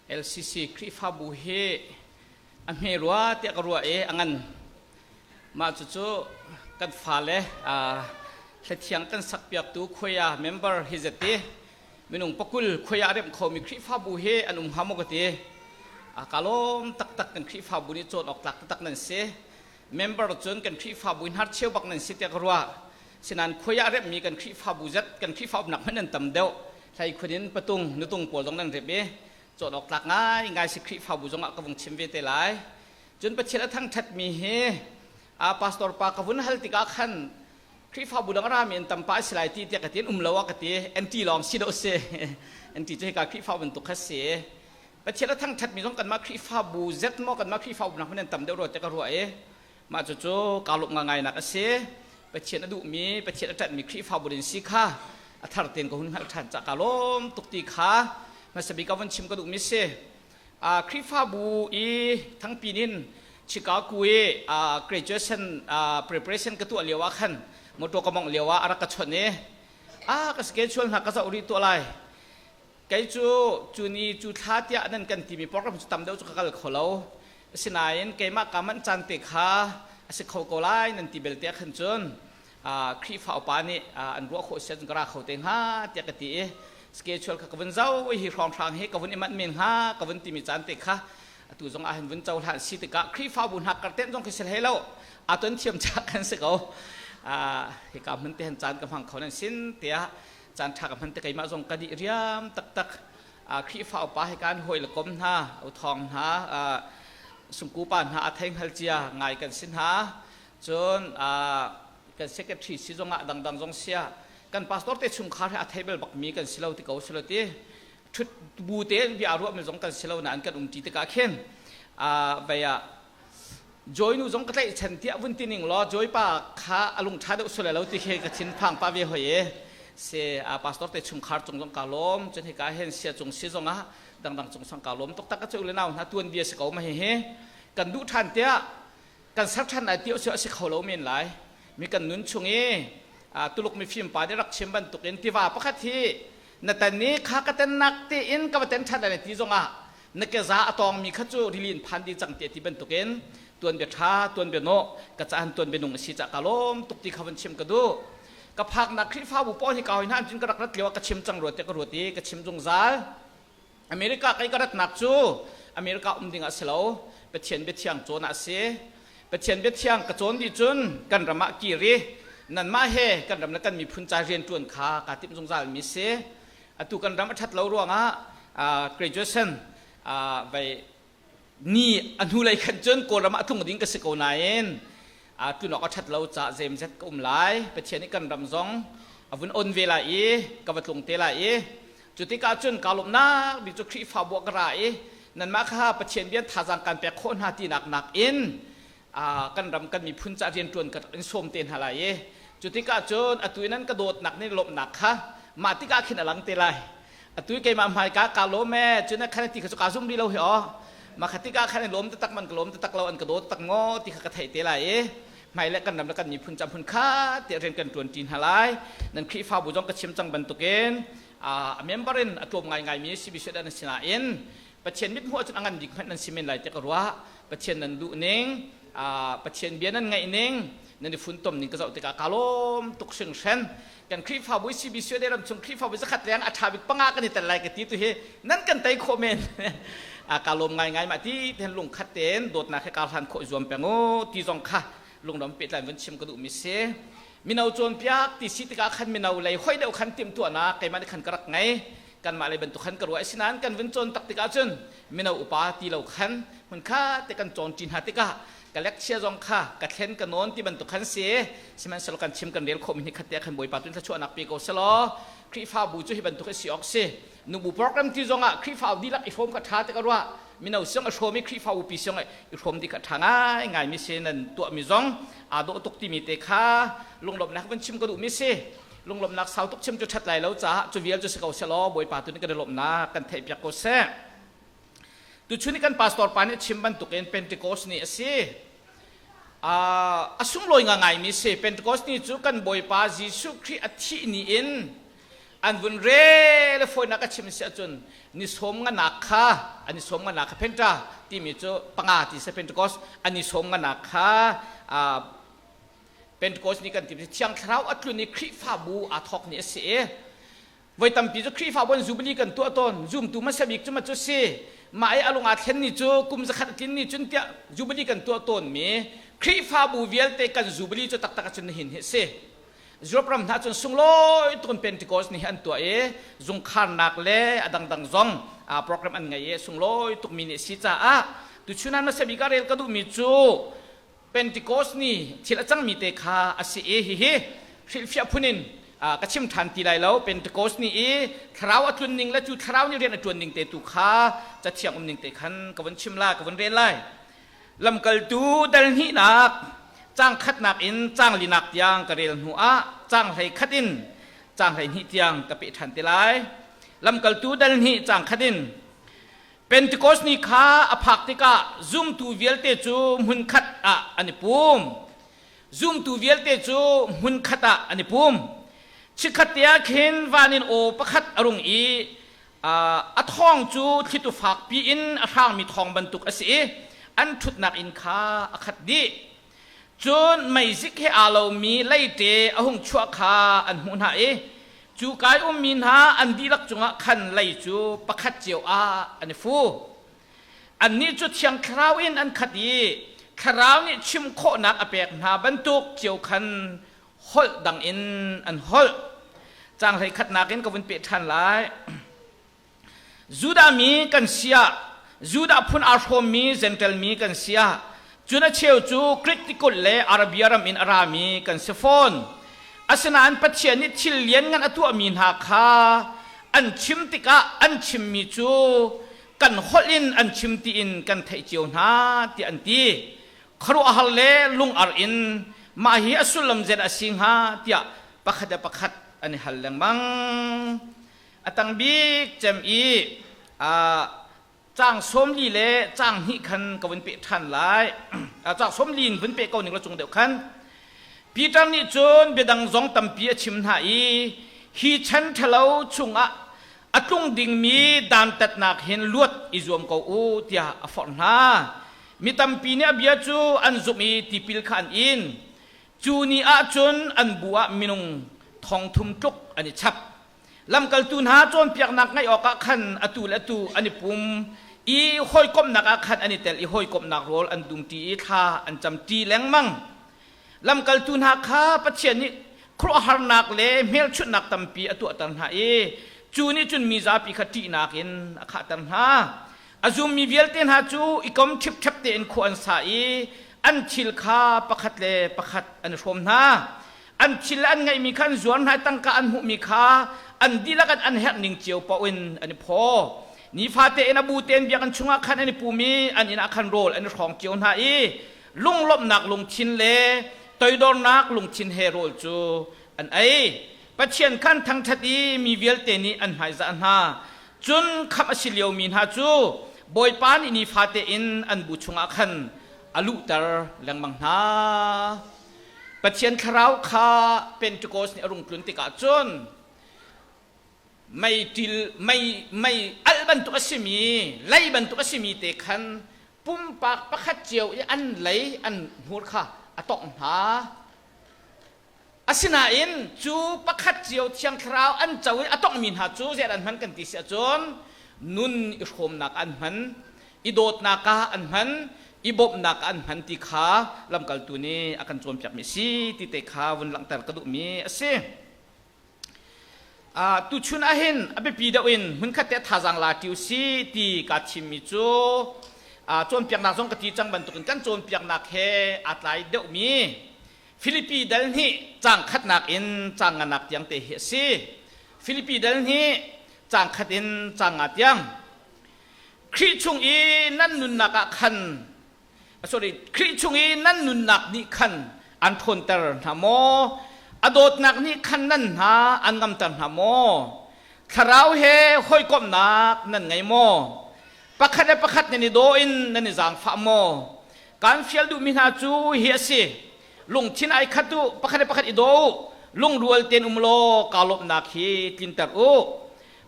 LCC Khrihfabu hi a hme rua tiah ka ruah i a ngan. Mah cucu kan fale hlathiang kan sakpiaktu khuaia member hi zet i minung pakul khuaia a remh khomi Khrihfabu hi an um hnga maw ka ti. Ka lawm taktak kan Khrihfabu nih cawn awk tlak taktak nan si. Member cun kan Khrihfabu in hnarcheu bak nan si tiah ka ruah. Sinain khuaia a remhmi kan Khrihfabu zet kan Khrihfa umnak hmanh nan tam deuh. Hlei in patung nutung pawl zong nan rep i cawn awk tlak ngai ngai si Khrihfabu zong ah ka vung chim ve te lai. Cun Pathian a thangṭhatmi hi a pastor pa ka vun hal tikah khan Khrihfabu dang rami an tam pa si lai ti tiah ka ti an um lo ah ka ti NT lawng si do si NT cu hika Khrihfabu bantuk kha si Pathian a thangṭhatmi zong kanmah Khrihfabu zet maw kanmah Khrihfabu nak hmanh an tam deuh rua tiah ka ruah i Mah cucu kaa lawmh ngaingai nak a si. Pathian a duhmi, Pathian a ṭanhmi Khrihfabu din si kha a thar tein ka hun hngalh ṭhan cah kaa lawm tuk ti kha hmasa bik ah vun chim ka duhmi si. Khrihfabu i thangpin in Chicago i graduation preparation ka tuah lio ah khan motor ka mongh lio ah a rak ka chawnh i a ka schedule hna ka zoh rih tuah lai. Kei cu cu ni cu thla tiah nan kan timi program cu tam deuh cu ka kal kho lo. Asinain keimah ka manh caan te kha a si kho ko lai nan ti belte ah khan cun Khrihfa upa nih an ruah khawh sian ka ra kho te hnga tiah ka ti i schedule kha ka vun zoh i hi hrawnghrang hi ka vun i manh men hnga ka vun timi caan te kha atu zong ah hin vun cohlan si tikah Khrihfabu hna karten zong khi si hlei lo a ton thiam cah kan si ko hika hmun te han caan ka hmang kho nan sin tiah caan ṭha ka hman te keimah zong ka dih riam taktak Khrihfa upa he kan hawi le kom hna uthawng hna sungku pa hna a thei hngal cia ngai kan si hna cun kan secretary si zongah dangdang zong sia kan pastor te chungkhar he a thei bel bakmi kan si lo ti ko si lo ti ṭhut bu te bia ruah mi zong kan si lo nain kan um ṭi tikah khin vei ah Joy nu zong ka tlaihchan tiah vun ti ning law Joy pa kha a lung ṭha deuh sual lo ti khi ka thin phang pa ve hoi e se a pastor te chungkhar cung zong ka lawm cun hika hen sia cung si zong ah dangdang cung sang ka lawm tuk tak ka cu le nau hna tuan bia si ko ma hi hi kan duh ṭhan tiah kan ser ṭhan lai ti a si kho lo men lai mi kan nun chung i tuluk mifim pa nih rak chim bantukin tiva pakhat hi na tan i kha ka tennak te in ka va ten ṭhan lai ti zong ah na keza a tawngmi kha cu rili in phan ding cang te ti bantukin tuan bia ṭha tuan bia nawh ka caan tuan bia nung a si cah ka lawm tuk ti kha van chim ka duh ka phaknak Khrihfabu pawl hi ka hoi hna cun ka rak rat lio ah ka chim cang rua te ka ruat i ka chim zungzal America kai ka ratnak cu America um ding ah si lo Pathian biathiang cawn ah si Pathian biathiang ka cawn dih cun kan ram ah kir i nanmah he kan ram le kan miphun ca rian ṭuan kha kaa timh zungzal mi si atu kan ram a ṭhat lo ruangah graduation vai ni a hnulei khan cun Kawlram ah tlung ding ka si ko nain tlun awk a ṭhat lo ca zemzet ka um lai Pathian nih kan ram zong a vun on ve lai i ka va tlung te lai i cu tikah cun kaa lawmhnak bik cu Khrihfabu ah ka ra i nanmah kha Pathian bia thazaang kan pek khawh hna tinak nakin kan ram kan miphun ca rianṭuan ka in sawm te hna lai i cu tikah cun atu in an ka dawtnak nih lawmhnak kha mah tikah khin a lang te lai atu i keimah hmaika kaa lawm ee cun khan ti kha cu kaa zum rih lo hi aw mah kha tikah khan lawm taktak man ka lawm taktak lo an ka dawt tak maw ti kha ka theih te lai i hmai le kan ram le kan miphun ca hmun kha te rian kan ṭuan ṭi hna lai nan Khrihfabu zong ka chim cang bantukin a member in a tlawm ngaingaimi CBC an si nain Pathian mithmuh ahcun a ngan bik hmanh nan si men lai ti ka ruah. Pathian nan duh ning, Pathian bia nan ngaih ning, nan i funtom ning ka zoh tikah ka lawm tuk hringhren. Kan Khrihfabu CBC ram chung Khrihfabu zakhat leng a ṭha bik panga kan i tel lai ka ti tu hi nan kan tei khawh men. ka lawm ngaingai ma ti ten lungkhat tein dawtnak he ka hlan khawh zuam peng u ti zong kha lungram pehtlai vun chim ka duh mi si. Mino cawnpiak ti si tikah khan mino lei hoi deuh khan timhtuahnak keimah nih khan ka rak ngei. Kanmah lei bantuk khan ka ruah asinain kan vun cawn tak tikah cun mino upa ti lo khan hmun kha te kan cawn ṭi hna tikah ka lecture zong kha ka thlen ka nawn ti bantuk khan si sihmanhsehlaw kan chim kan rel khawhmi ni khat te khan Bawipa tu thluachuahnak pe ko selaw Khrihfabu cu hi bantuk hi si awk si nubu program ti zong ah Khrihfabu dihlak i hrawm kha ṭha te ka ruah mino siang a hrawm i Khrihfabu pi siang i hrawm di kha ṭha ngai ngai mi si nan tuahmi zong aa dawh tuk timi te kha lunglawmhnak van chim ka duhmi si lunglawmhnak sau tuk chim cu ṭhat lai lo caah cu vial cu si ko selaw Bawipa tu nih kan i lawmhnak kan theihpiak ko seh tuchun i kan pastor pa nih chim bantukin Pentecost ni a si a sunglawi ngaingaimi si Pentecost ni cu kan Bawipa Jesuh Khrih a thih ni in. An vun rel i fawinak a chim si ahcun ni sawm nganak kha an i sawm nganak kha Penta timi cu panga ti si Pentecost an i sawm nganak kha Pentecost ni kan ti Thiang Thlarau a tlun i Khrihfabu aa thawk ni a si i voi tampi cu Khrihfabu an Jubilee kan tuah tawn zumtu hmasa bik cu ma cu si mah i a lung aa thlen ni cu kum zakhat a tlin ni cun tiah Jubilee kan tuah tawn mi Khrihfabu vialte kan Jubilee cu taktak ahcun nihin hi a si. Europe ram hna cun sunglawi tuk in Pentecost ni hi an tuah i zungkharnak le a dangdang zong program an ngei i sunglawi tukmi ni a si caah tuchun ah hmasa bik ah rel ka duhmi cu Pentecost ni thil a cangmi te kha a si i hihi hrilhfiah phun in ka chim ṭhan ti lai lo. Pentecost ni i thlarau a tlun ning le cu thlarau nih rian a ṭuan ning te tu kha cathiang um ning te khan ka vun chim lai, ka vun rel lai. Lamkaltu dal hnihnak caang khatnak in caang linak tiang ka rel hnu ah caang hlei khat in caang 12 tiang ka peh ṭhan te lai. Lamkaltu dal hnih caang khat in Pentecost ni kha a phak tikah zumtu vialte cu hmunkhat ah an i pum. Zumtu vialte cu hmunkhat ah an i pum. Chikkhat te ah khin van in aw pakhat a rung i A thawng cu thlitu fakpi in a hrangmi thawng bantuk a si i an ṭhutnak inn kha a khat dih. Cun meizik he aa lomi leite a hung chuah kha an hmuh hna i cu kai ummi hna an dihlak cungah khan lei cu pakhat cio ah an i fu. Annih cu Thiang Thlarau in an khat i Thlarau nih chim khawhnak a pek hna bantuk cio khan holh dang in an holh. Caang 11 in ka vun peh ṭhan lai. Judah mi kan si ah, Judah phun aa hrawmmi Gentile mi kan si ah, cun a cheu cu Greek tikulh le Arabia ram in a rami kan si fawn. Asinain Pathian nih thil lianngan a tuahmi hna kha an chim tikah an chimmi cu kan holh in an chim tiin kan theih cio hna tiah an ti. Khuaruahhar le lungar in mah hi a sullam zeidah a si hnga tiah pakhat le pakhat an i hal lengmang. A tang bik cem i caang 40 le caang hnih khan ka vun peh ṭhan lai. Caang 40 in vun peh ko ning la cung deuh khan. Peter nih cun biadang zong tampi a chim hna i hi chan ṭhalo chungah a tlung dingmi dantatnak hin luat i zuam ko u tiah a forh hna. Mi tampi nih a bia cu an zumh i tipil kha an in. Cu ni ah cun an bu ah minung thong thum tluk an i chap. Lamkaltu hna cawnpiaknak ngaih awkah khan atu le atu an i pum i hawikomhnak ah khan an i tel i hawikomhnak rawl an dumṭi i thla an camṭi lengmang. Lamkaltu hna kha Pathian nih khuaruahharnak le hmelchunhnak tampi a tuahter hna i cu nih cun mi zapi kha ṭihnak in a khahter hna. A zummi vialte hna cu i kom ṭhipṭhep tein khua an sa i an thil kha pakhat le pakhat an i hrawm hna. An thil le an ngeihmi kha an zuar hna i tangka an hmuhmi kha an dihlak in an herh ning cio paoh in an i phaw. Nifate in a bu tein biakinn chungah khan an i pum i an inn ah khan rawl an i hrawng cio hna i lunglawmhnak lungthin le toidornak lungthin he rawl cu an ei. Pathian khan thangṭhat i mi vialte nih an hmaizah hna. Cun khamh a si liomi hna cu Bawipa nih nifate in an bu chungah khan a luhter lengmang hna. Pathian thlarau kha Pentecost nih a rung tlun tikah cun mei ṭil mei mei alh bantuk a simi lei bantuk a simi te khan pumpak pakhat cio i an lei an hmur kha a tongh hna. Asinain cu pakhat cio Thiang Thlarau an co i a tonghmi hna cu zeidah an hman kan ti si ahcun nun i hrawmnak ah an hman, i dawtnak ah an hman, i bawmhnak ah an hman ti kha lamkaltu nih a kan cawnpiakmi a si ti te kha vun langhter ka duhmi a si. Tuchun ahhin a biapi deuh in hmunkhat te thazaang la ṭi u si ti kaa thimmi cu cawnpiaknak zong ka ti cang bantukin kan cawnpiaknak he aa tlai deuhmi Filipi dal hnih caang khatnak in caang nganak tiang te hi a si. Filipi dal hnih caang khat in caang nga tiang. Khrih chung i nan nunnak ah khan sorry Khrih chung i nan nunnak nih khan an ṭhawnter hna maw? A dawtnak nih khan nan hna an ngamter hna maw? Thlarau he hawikomhnak nan ngei maw? Pakhat le pakhat nan i daw in nan i zaangfah maw? Kan fial duhmi hna cu hi a si. Lungthin ai khat u, pakhat le pakhat i daw u. Lungrual tein um law kaa lawmhnak hi tlinter u.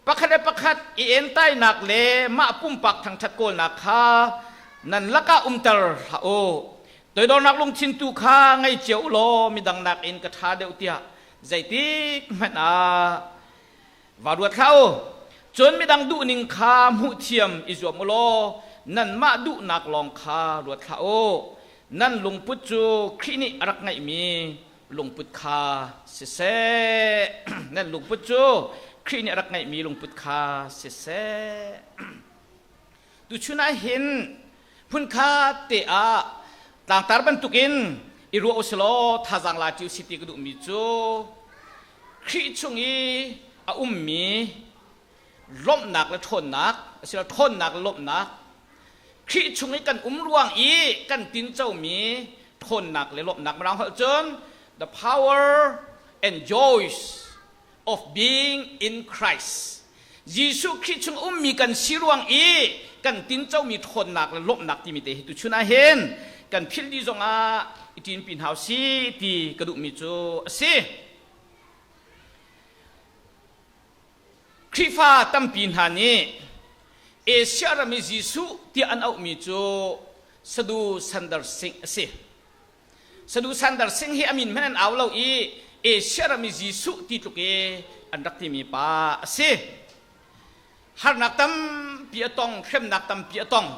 Pakhat le pakhat i entainak le mah pumpak thangṭhat kawlnak kha nan lakah umter hlah u. Toidornak lungthin tu kha ngei cio u law midang nakin ka ṭha deuh tiah zeitik hmanh ah va ruat hlah u. Cun midang duhning kha hmuhthiam i zuam u law nanmah duhnak lawng kha ruat hlah u. Nan lungput cu Khrih nih a rak ngeihmi lungput kha siseh. Nan lungput cu Khrih nih a rak ngeihmi lungput kha siseh. Tuchun ah hin phunkhat te ah tlangtar bantukin i ruah usilaw thazaang la ṭi usih ti ka duhmi cu Khrih chung i a ummi lawmhnak le ṭhawnnak asilo ṭhawnnak le lawmhnak Khrih chung i kan um ruang i kan tincomi ṭhawnnak le lawmhnak mirang holh cun the power and joys of being in Christ. Jesuh Khrih chung ummi kan si ruang i kan tincomi ṭhawnnak le lawmhnak timi te hi tuchun ah hin kan philh dih zongah i ṭinpi hna usih ti ka duhmi cu a si. Khrihfa tampi hna nih Asia ram i Jesuh tiah an auhmi cu Sadu Sandar Singh a si. Sadu Sandar Singh hi a min hmanh an au lo i Asia ram i Jesuh ti tluk i an rak timi pa a si. Harnak tampi a tong, hremnak tampi a tong.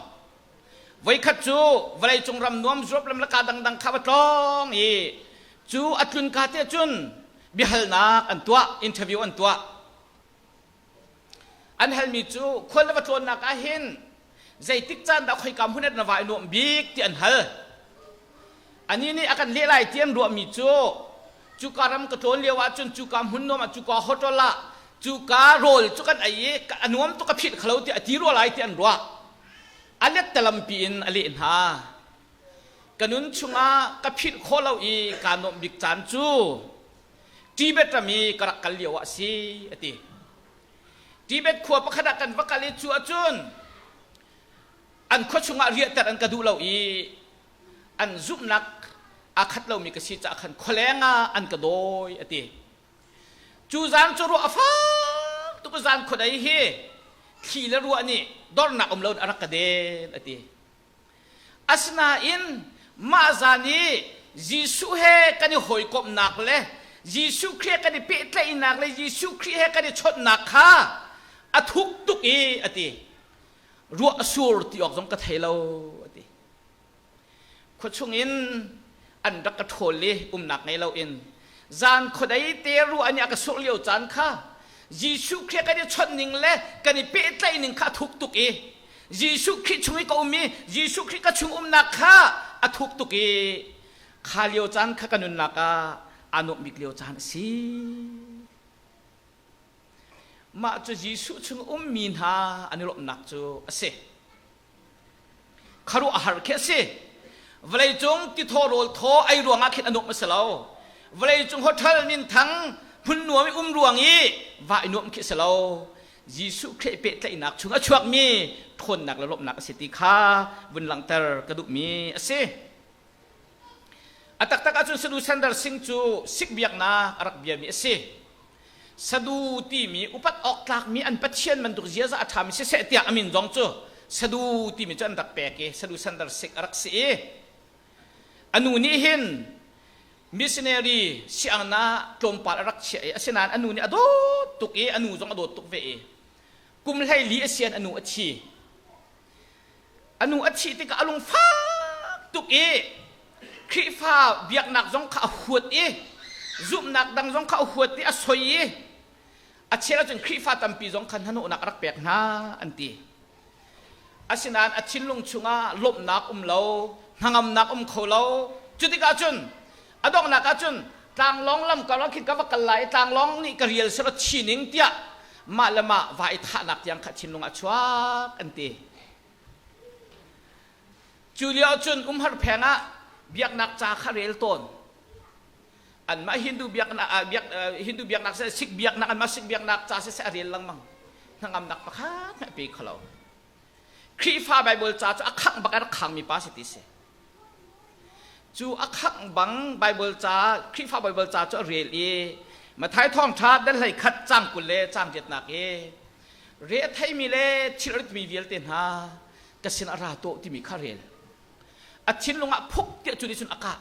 Voikhat cu vawleicung ram nuam zuap lam le ka dangdang kha va tlawng i cu a tlun ka te cun biahalnak an tuah, interview an tuah. An halmi cu khual le va tlawnnak ah hin zeitik caan dah khoika hmun ah na va i nuamh bik ti an hal. Anih nih a kan leh lai ti an ruahmi cu cuka ram ka tlawn lio ahcun cuka hmun nuam ah cuka hotel ah cuka rawl cu kan ei i a nuam tuk ka philh khalo ti a ti rua lai ti an ruah. A lettalampi in a leh hna. Ka nun chungah ka philh khawh lo i kaa nuamh bik caan cu Tibet ram i ka rak kal lio ah a si a ti. Tibet khua pakhat ah kan va kal i cu ahcun an khua chungah riahter an ka duh lo i an zumhnak aa khat lomi ka si caah khan khualeng ah an ka dawi a ti. Cu zan cu ruah a fak tuk zan khuadei hi thli le ruah nih dornak um loin a rak ka den a ti. Asinain mah zan i Jesuh he kan i hawikomhnak le Jesuh Khrih he kan i pehtlaihnak le Jesuh Khrih he kan i chawnhnak kha a thuk tuk i a ti. Ruah a sur ti awk zong ka thei lo a ti. Khuachung in an rak ka ṭhawl i umnak ngei loin zan khuadei te ruah nih a ka surh lio caan kha Jesuh Khrih kan i chawnh ning le kan i pehtlaih ning kha a thuk tuk i Jesuh Khrih chung i ka um i Jesuh Khrih ka chung umnak kha a thuk tuk i kha lio caan kha ka nunnak ah aa nuamh bik lio caan a si. Mah cu Jesuh chung ummi hna an i lawmhnak cu a si. Kharuah a har khi a si. Vawleicung tithaw rawl thaw ei ruangah khin a nuamh a si lo. Vawleicung hotel minthang hmun nuam i um ruang i va i nuamh khi a si lo. Jesuh Khrih pehtlaihnak chung a chuakmi ṭhawnnak le lawmhnak a si ti kha vun langhter ka duhmi a si. A taktak ahcun Sadu Sandar Singh cu Sikh biaknak a rak biami a si. Sadu timi upat awk tlakmi an pathian bantuk ziaza a ṭhami siseh tiah a min zong cu Sadu timi cu an rak pek i Sadu Sandar Singh a rak si i a nu nih hin missionary siangna tlawmpal a rak chiah i asinain a nu nih a dawt tuk i a nu zong a dawt tuk ve i kum 14 a sian a nu a thi. A nu a thih tikah a lung fak tuk i Khrihfa biaknak zong kha a huat i zumhnak dang zong kha a huat i a soi i a chel ahcun Khrihfa tampi zong kha hnahnawhnak a rak pek hna an ti. Asinain a thinlung chungah lawmhnak um lo, hnangamnak um kho lo. Cu tikah cun a donghnak ahcun tlanglawng lam karlak khin ka va kal lai i tlanglawng nih ka rial selaw thi ning tiah mah le mah va i thahnak tiang kha thinlung ah chuak an ti. Cu lio cun umhar pheng ah biaknak ca kha rel tawn. Anmah Hindu biaknak biak Hindu biaknak seh Sikh biaknak anmah Sikh biaknak ca seh a rel lengmang. Hnangamnak pakhat hmanh pe kho lo. Khrihfa Bible ca cu a khangh bak a rak khangmi pa si ti si. Cu a khangh bang Bible ca, Khrihfa Bible ca cu a rel i Matthai thawngṭha dal 11 caang 20 le caang riatnak i re a theimi le thil a ritmi vialte hna ka sin ah ra tuah timi kha rel. A thinlung ah phuk tiah cu nih cun a kah.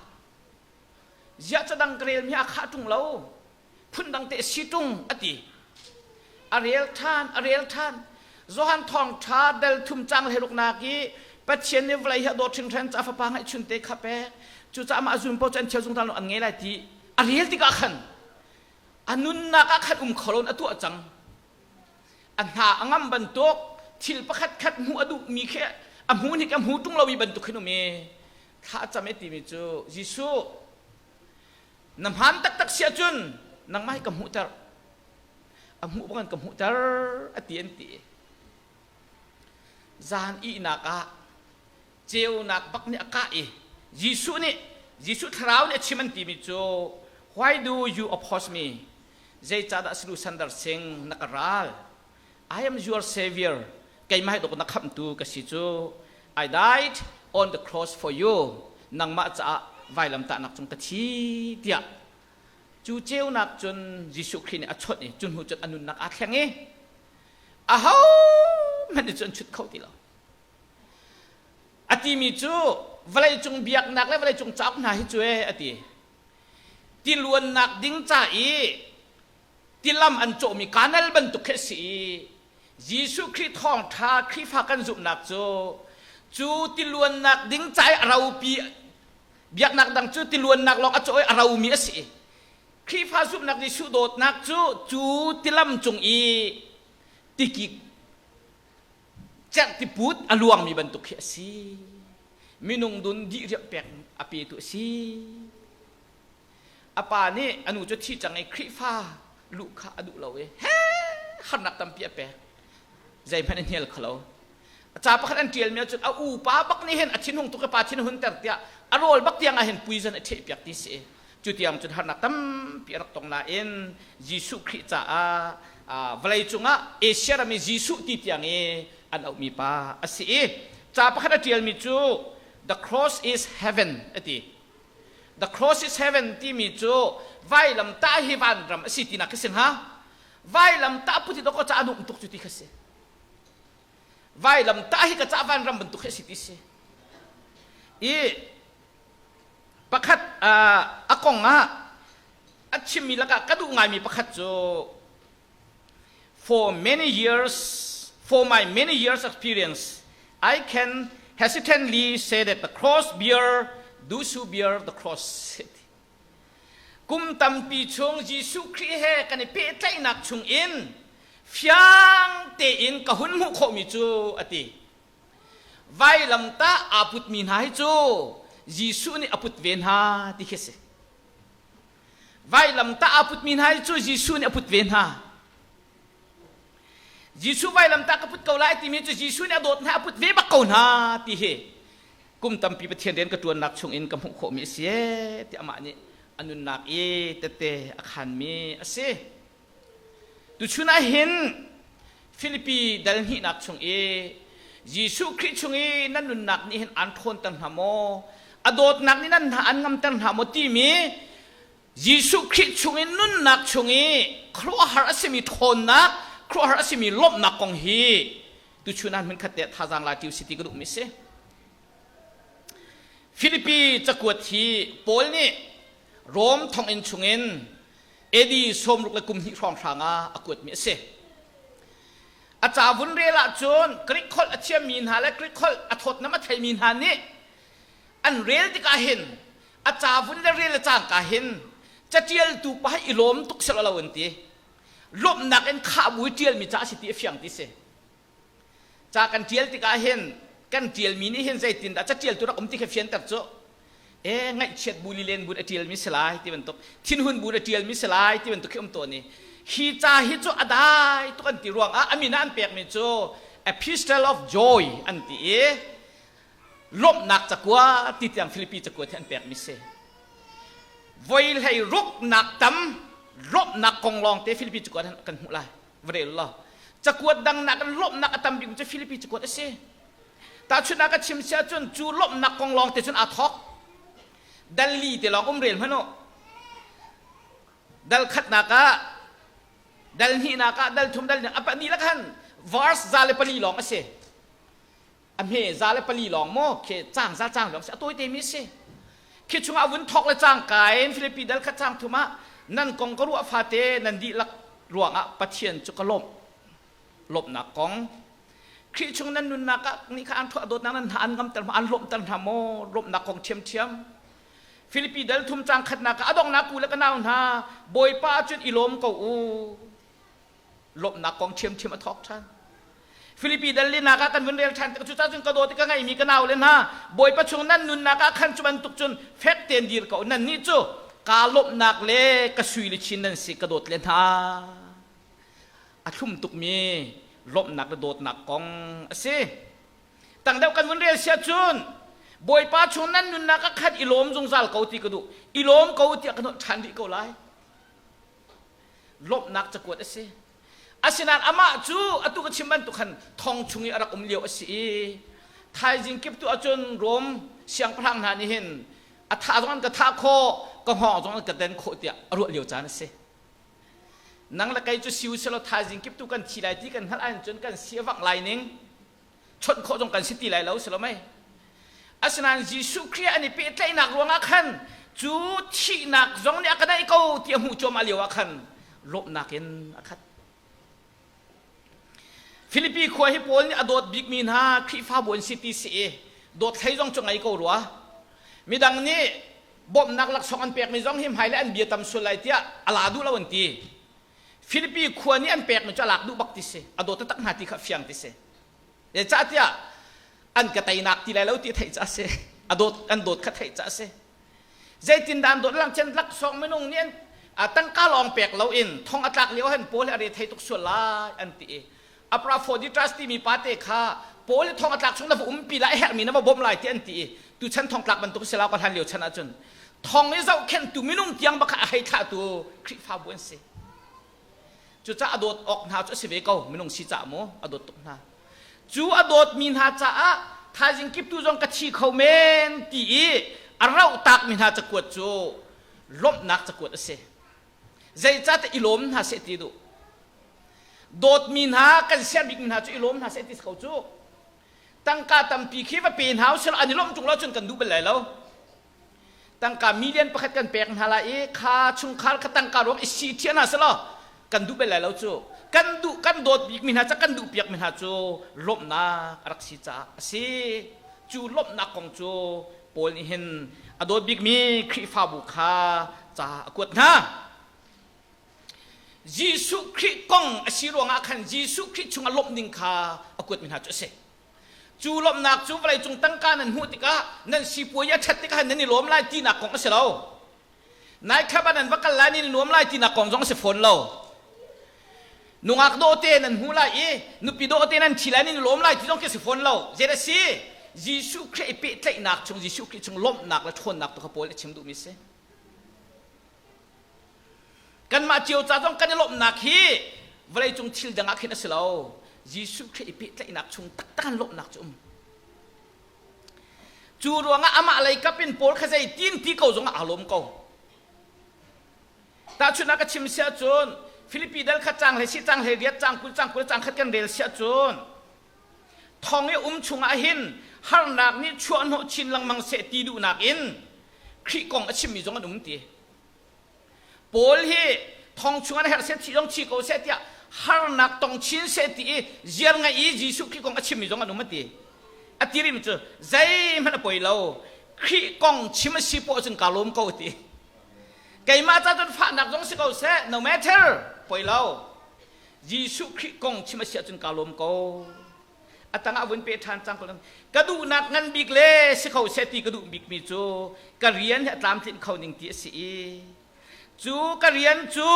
Ziah cadang ka relmi a khah ṭung lo. Phundang te si ṭung a ti. A rel ṭhan, a rel ṭhan. Johan thawngṭha dal thum cang hleiruknak i Pathian nih vawlei hi a dawt hringhran ca fapa ngeihchun te kha pek. Cucaah mah zun paoh cu an thial zungzal an ngei lai ti a rel tikah khan a nunnak ah khan um kho loin a tuah cang. A hna a ngam bantuk thil pakhat khat hmuh a duhmi khi a hmu hnik a hmu ṭung lomi bantuk khin um i thla a cam i timi cu Jesuh na hmaan taktak si ahcun nangmah hi ka hmuhter a hmuh bangin ka hmuhter a ti an ti zan ihnak ah ceunak bak nih a kah i Jesuh nih Jesuh thlarau nih a chim an timi cu why do you oppose me zeicahdah Sulu Sandar Singh na ka ral I am your savior keimah hi dawk na khamhtu ka si cu I died on the cross for you nangmah caah vailamtahnak cung ka thi tiah cu ceunak cun Jesuh Khrih nih a chawnh i cu hnu cun a nunnak aa thleng i aho hmanh nih cun an chut kho ti lo a timi cu vawleicung biaknak le vawleicung cauk hna hi cu e a ti tiluannak ding ca i tilam an cawhmi kanal bantuk khi a si i Jesuh Khrih thawngṭha Khrihfa kan zumhnak cu cu tiluannak ding ca i a ropi biaknak dang cu tiluannak lawng a cawh i a romi a si i Khrihfa zumhnak Jesuh dawtnak cu cu tilam cung i tikik cerh tiput a luangmi bantuk khi a si minung dun dih riamh pek a petu a si A pa nih a nu cu thi cang i Khrihfa luh kha a duh lo i he harnak tampi a pek. Zeihmanh a hnial kho lo. Ca pakhat an ṭialmi ahcun a upa bak nih hin a thinhung tuk i pa thin hunter tiah a rawl bak tiang ah hin poison a ṭhehpiak ti si. Cu tiang cun harnak tampi a rak tong nain Jesuh Khrih caah vawlei cungah Asia ram i Jesuh ti tiang i an auhmi pa a si i ca pakhat a ṭialmi cu The cross is heaven a ti. The cross is heaven timi cu vailamtah hi vanram a si tinak khi si hnga. Vailamtah put hi dawkaw ca a nuam tuk cu ti kha si. Vailamtah hi ka ca vanram bantuk hi a si ti si. I pakhat a kong ah a chimmi lakah ka duh ngaimi pakhat cu For many years, for my many years experience, I can hesitantly say that the cross bear those who bear the cross. Kum tampi chung Jesuh Khrih he kan i pehtlaihnak chung in fiang tein ka hun hmuh khawhmi cu a ti. Vailamtah aa putmi hna hi cu Jesuh nih a put ve hna ti khi a si. Vailamtah aa putmi hna hi cu Jesuh nih a put ve hna. Jesuh vailamtah ka put ko lai timi cu Jesuh nih a dawt hna a put ve bak ko hna ti hi kum tampi Pathian rian ka ṭuannak chungin ka hmuh khawhmi a si ee ti amah nih a nunnak i tette a khanmi a si. Tuchun ah hin Filipi dal hnihnak chung i Jesuh Khrih chung i nan nunnak nih hin aan ṭhawnter hna maw? A dawtnak nih nan hna an ngamter hna maw timi Jesuh Khrih chung i nunnak chung i khuaruahhar a simi ṭhawnnak, khuaruahhar a simi lawmhnak kong hi tuchun ah hmunkhat te thazaang la ṭi usih ti ka duhmi a si. Filipi cakuat hi Paul nih Rom thonginn chungin AD 61 hrawnghrang ah a kuatmi a si. A ca vun rel ahcun Greek holh a thiammi hna le Greek holh a thawtnam a theimi hna nih an rel tikah hin a ca vun le rel le cangka hin catialtu pa hi i lawm tuk seh lo an ti. Lawmhnak in khah bu i ṭialmi ca a si ti a fiang ti si. Ca kan ṭial tikah hin kan ṭialmi nih hin zeitindah caṭialtu rak um ti kha fianter cu e ngaihchiat bu lilen bu a ṭialmi si lai ti bantuk thinhun bu a ṭialmi si lai ti bantuk khi um tawn i hi ca hi cu a dai tuk an ti ruangah a min ah an pekmi cu epistle of joy an ti i lawmhnak cakua ti tiang Filipi cakuat hi an pekmi si voi hlei ruknak tam lawmhnak kong lawng te Filipi cakuat kan hmuh lai va rel law cakuat dang nak in lawmhnak a tam bik cu Filipi cakuat a si tahchunhnak ka chim si ahcun cu lawmhnak kong lawng te cun aa thawk. Dal li te lawng um rel hmanh u. Dal khatnak ah dal hnihnak ah dal thum dal a pahnih lak han verse 104 lawng a si. A hme 104 lawng maw khi cang za cang lawng si a tawi te mi si. Khi chungah vun thok le cangka in Filipi dal khat cang thum ah nan kong ka ruah fate nan dihlak ruangah Pathian cu ka lawmh. Lawmhnak kong Khrih chung nan nunnak ah nih kha an thuah dawtnak nan hna an ngamter an lawmhter hna maw lawmhnak kong ṭhiamṭhiam Filipi dal thum cang khatnak ah a donghnak u le ka nau hna Bawipa cun i lawm ko u lawmhnak kong ṭhiamṭhiam a thawk ṭhan Filipi dal linak ah kan vun rel ṭhan tik cucah cun ka dawt i ka ngeihmi ka nau le hna Bawipa chung nan nunnak ah khan cu bantuk cun fek tein dir ko nannih cu kaa lawmhnak le ka sui le chin nan si ka dawt le hna a thlum tukmi lawmhnak le dawtnak kong a si. Tang deuh kan vun rel sia cun Bawipa chung nan nunnak ah khan i lawm zungzal ko ti ka duh. I lawm ko tiah ka nolh ṭhan rih ko lai. Lawmhnak cakuat a si. Asinain amah cu atu ka chim bantuk khan thong chung i a rak um lio a si i thaizing kip tu ahcun Rom siangpahrang hna nih hin a thah zong an ka thah khawh, ka hngawng zong an ka den khawh tiah a ruah lio caan a si. Nang le kei cu si usih law thaizing kip tu kan thi lai ti kan hngalh ahcun kan si a vangh lai ning chawnh khawh zong kan si ti lai lo si lo mei. Asinain Jesuh Khrih an i pehtlaihnak ruangah khan cu thihnak zong nih a ka naih ko ti a hmuh cuahmah lio ah khan lawmhnak in a khat. Filipi khua hi Paul nih a dawt bikmi hna Khrihfabu an si ti si i dawt hlei zong cu ngei ko rua. Midang nih bawmhnak laksawng an pekmi zong hi hmailei an bia tam sual lai tiah a la duh lo an ti. Filipi khua nih an pekmi cu a lak duh bak ti si. A dawt taktak hna ti kha fiang ti si. Zeicahtiah an ka teinak ti lai lo ti theih ca a si. A dawt an dawt kha theih ca a si. Zeitindah an dawt lang cun laksawng minung nih an tangka lawng pek loin thong a tlak lio han Paul hi a re thei tuk sual lai an ti i Epaphroditus timi pate kha Paul hi thong a tlak chung na va umpi lai a herhmi na va bawmh lai ti an ti i tuchan thongtlak bantuk si lo ka hlan lio chan ahcun thong i zohkhenhtu minung tiang bak a hei thlahtu Khrihfabu an si. Cucaah a dawt awk hna cu a si ve ko minung si caah mu a dawt tuk hna. Cu a dawtmi hna caah thaizing kiptu zong ka thi kho men ti i a rauh takmi hna cakuat cu lawmhnak cakuat a si. Zeicahtiah i lawm hna seh ti duh. Dawtmi hna kan siar bikmi hna cu i lawm hna seh ti si ko cu. Tangka tampi khi va pe hna usih law an i lawmh ṭung lo cun kan duh bal lai lo. Tangka million pakhat kan pek hna lai i kha chungkhar kha tangka ruang i si thiah hna selaw kan duh bal lai lo cu. Kan duh kan dawt bikmi hna ca kan duh piakmi hna cu lawmhnak a rak si caah a si. Cu lawmhnak kong cu Paul nih hin a dawt bikmi Khrihfabu kha ca a kuat hna. Jesuh Khrih kong a si ruangah khan Jesuh Khrih chungah lawmh ding kha a kuatmi hna cu a si. Cu lawmhnak cu vawleicung tangka nan hmuh tikah nan sipuai a ṭhat tikah nan i lawm lai tinak kong a si lo. Nightclub ah nan va kal lai nan i nuam lai tinak kong zong a si fawn lo. Nungak dawhte nan hmu lai i nupi dawhte nan ṭhi lai nan i lawm lai ti zong khi a si fawn lo. Zei a si? Jesuh Khrih i pehtlaihnak chung Jesuh Khrih chung lawmhnak le ṭhawnnak tu kha Paul nih a chim duhmi a si. Kanmah cio ca zong kan i lawmhnak hi vawleicung thil dang ah khin a si lo. Jesuh Khrih i pehtlaihnak chung taktak an lawmhnak cu um. Cu ruangah amah lei kap in Paul kha zei tin ti ko zongah aa lawm ko. Tahchunhnak ka chim si ahcun Filipi dal khat cang hlei si cang hlei riat cang 20 cang 20 cang khat kan rel si ahcun thong i um chungah hin harnak nih chuahhnawh chin lengmang seh ti duhnak in Khrih kong a chimmi zong an um ti. Paul hi thong chung an herh seh thi zong thi ko seh tiah harnak tong chin seh ti i ziar ngai i Jesuh Khrih kong a chimmi zong an um a ti. A ti rihmi cu zeihmanh a poi lo. Khrih kong chim a si poah cun kaa lawm ko ti. Keimah ca cun fahnak zong si ko seh no matter poi lo. Jesuh Khrih kong chim a si ahcun kaa lawm ko. A tangah vun pe ṭhan cang ko. Ka duhnak ngan bik le si kho seh ti ka duh bikmi cu ka rian hi a tlamtlinh kho ning ti a si i cu ka rian cu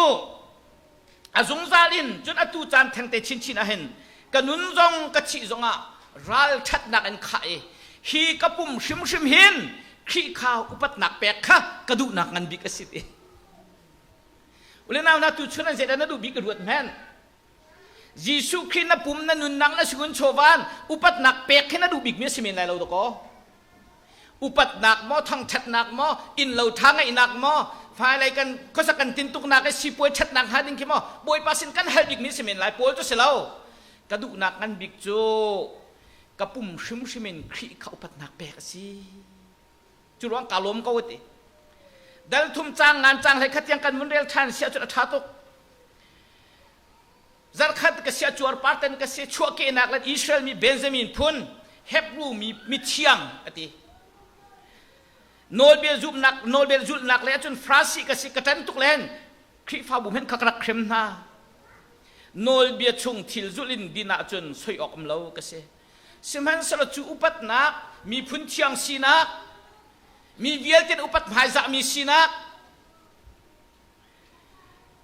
a zungzal in cun atu caan thengte chinchin ahhin ka nun zong ka thih zongah ralṭhatnak in khah i hi ka pum hrimhrim hin Khrih kha upatnak pek kha ka duhnak ngan bik a si ti. Ule nau na tu chun an zeidah na duh bik ruat hmenh. Jesuh Khrih na pum na nunnak na singun chawvan upatnak pek khi na duh bikmi a si men lai lo dakaw. Upatnak maw, thangṭhatnak maw, innlo ṭha ngeihnak maw, hmailei kan khuasak kan tintuknak i sipuai ṭhatnak hnga ding khi maw Bawipa sin kan hal bikmi si men lai Paul cu si lo. Ka duhnak ngan bik cu ka pum hrimhrim in Khrih kha upatnak pek a si. Cu ruang kaa lawm ko a ti. Dal thum caang ngan caang hlei khat tiang kan vun rel ṭhan si ahcun a ṭha tuk. Zarkhat ka si cuarpar ten ka si chuahkehnak le Israel mi Benjamin phun Hebrew mi mithiang a ti. Nawlbia zumhnak nawlbia zulhnak le ahcun Farasi ka si ka ṭan tuk len Khrihfabu hmenh kha ka rak hrem hna. Nawlbia chung thil zulh in din ahcun soi awk um lo ka si. Sihmanhsehlaw cu upatnak miphun thiang sinak mi vialte upat hmaizahmi sinak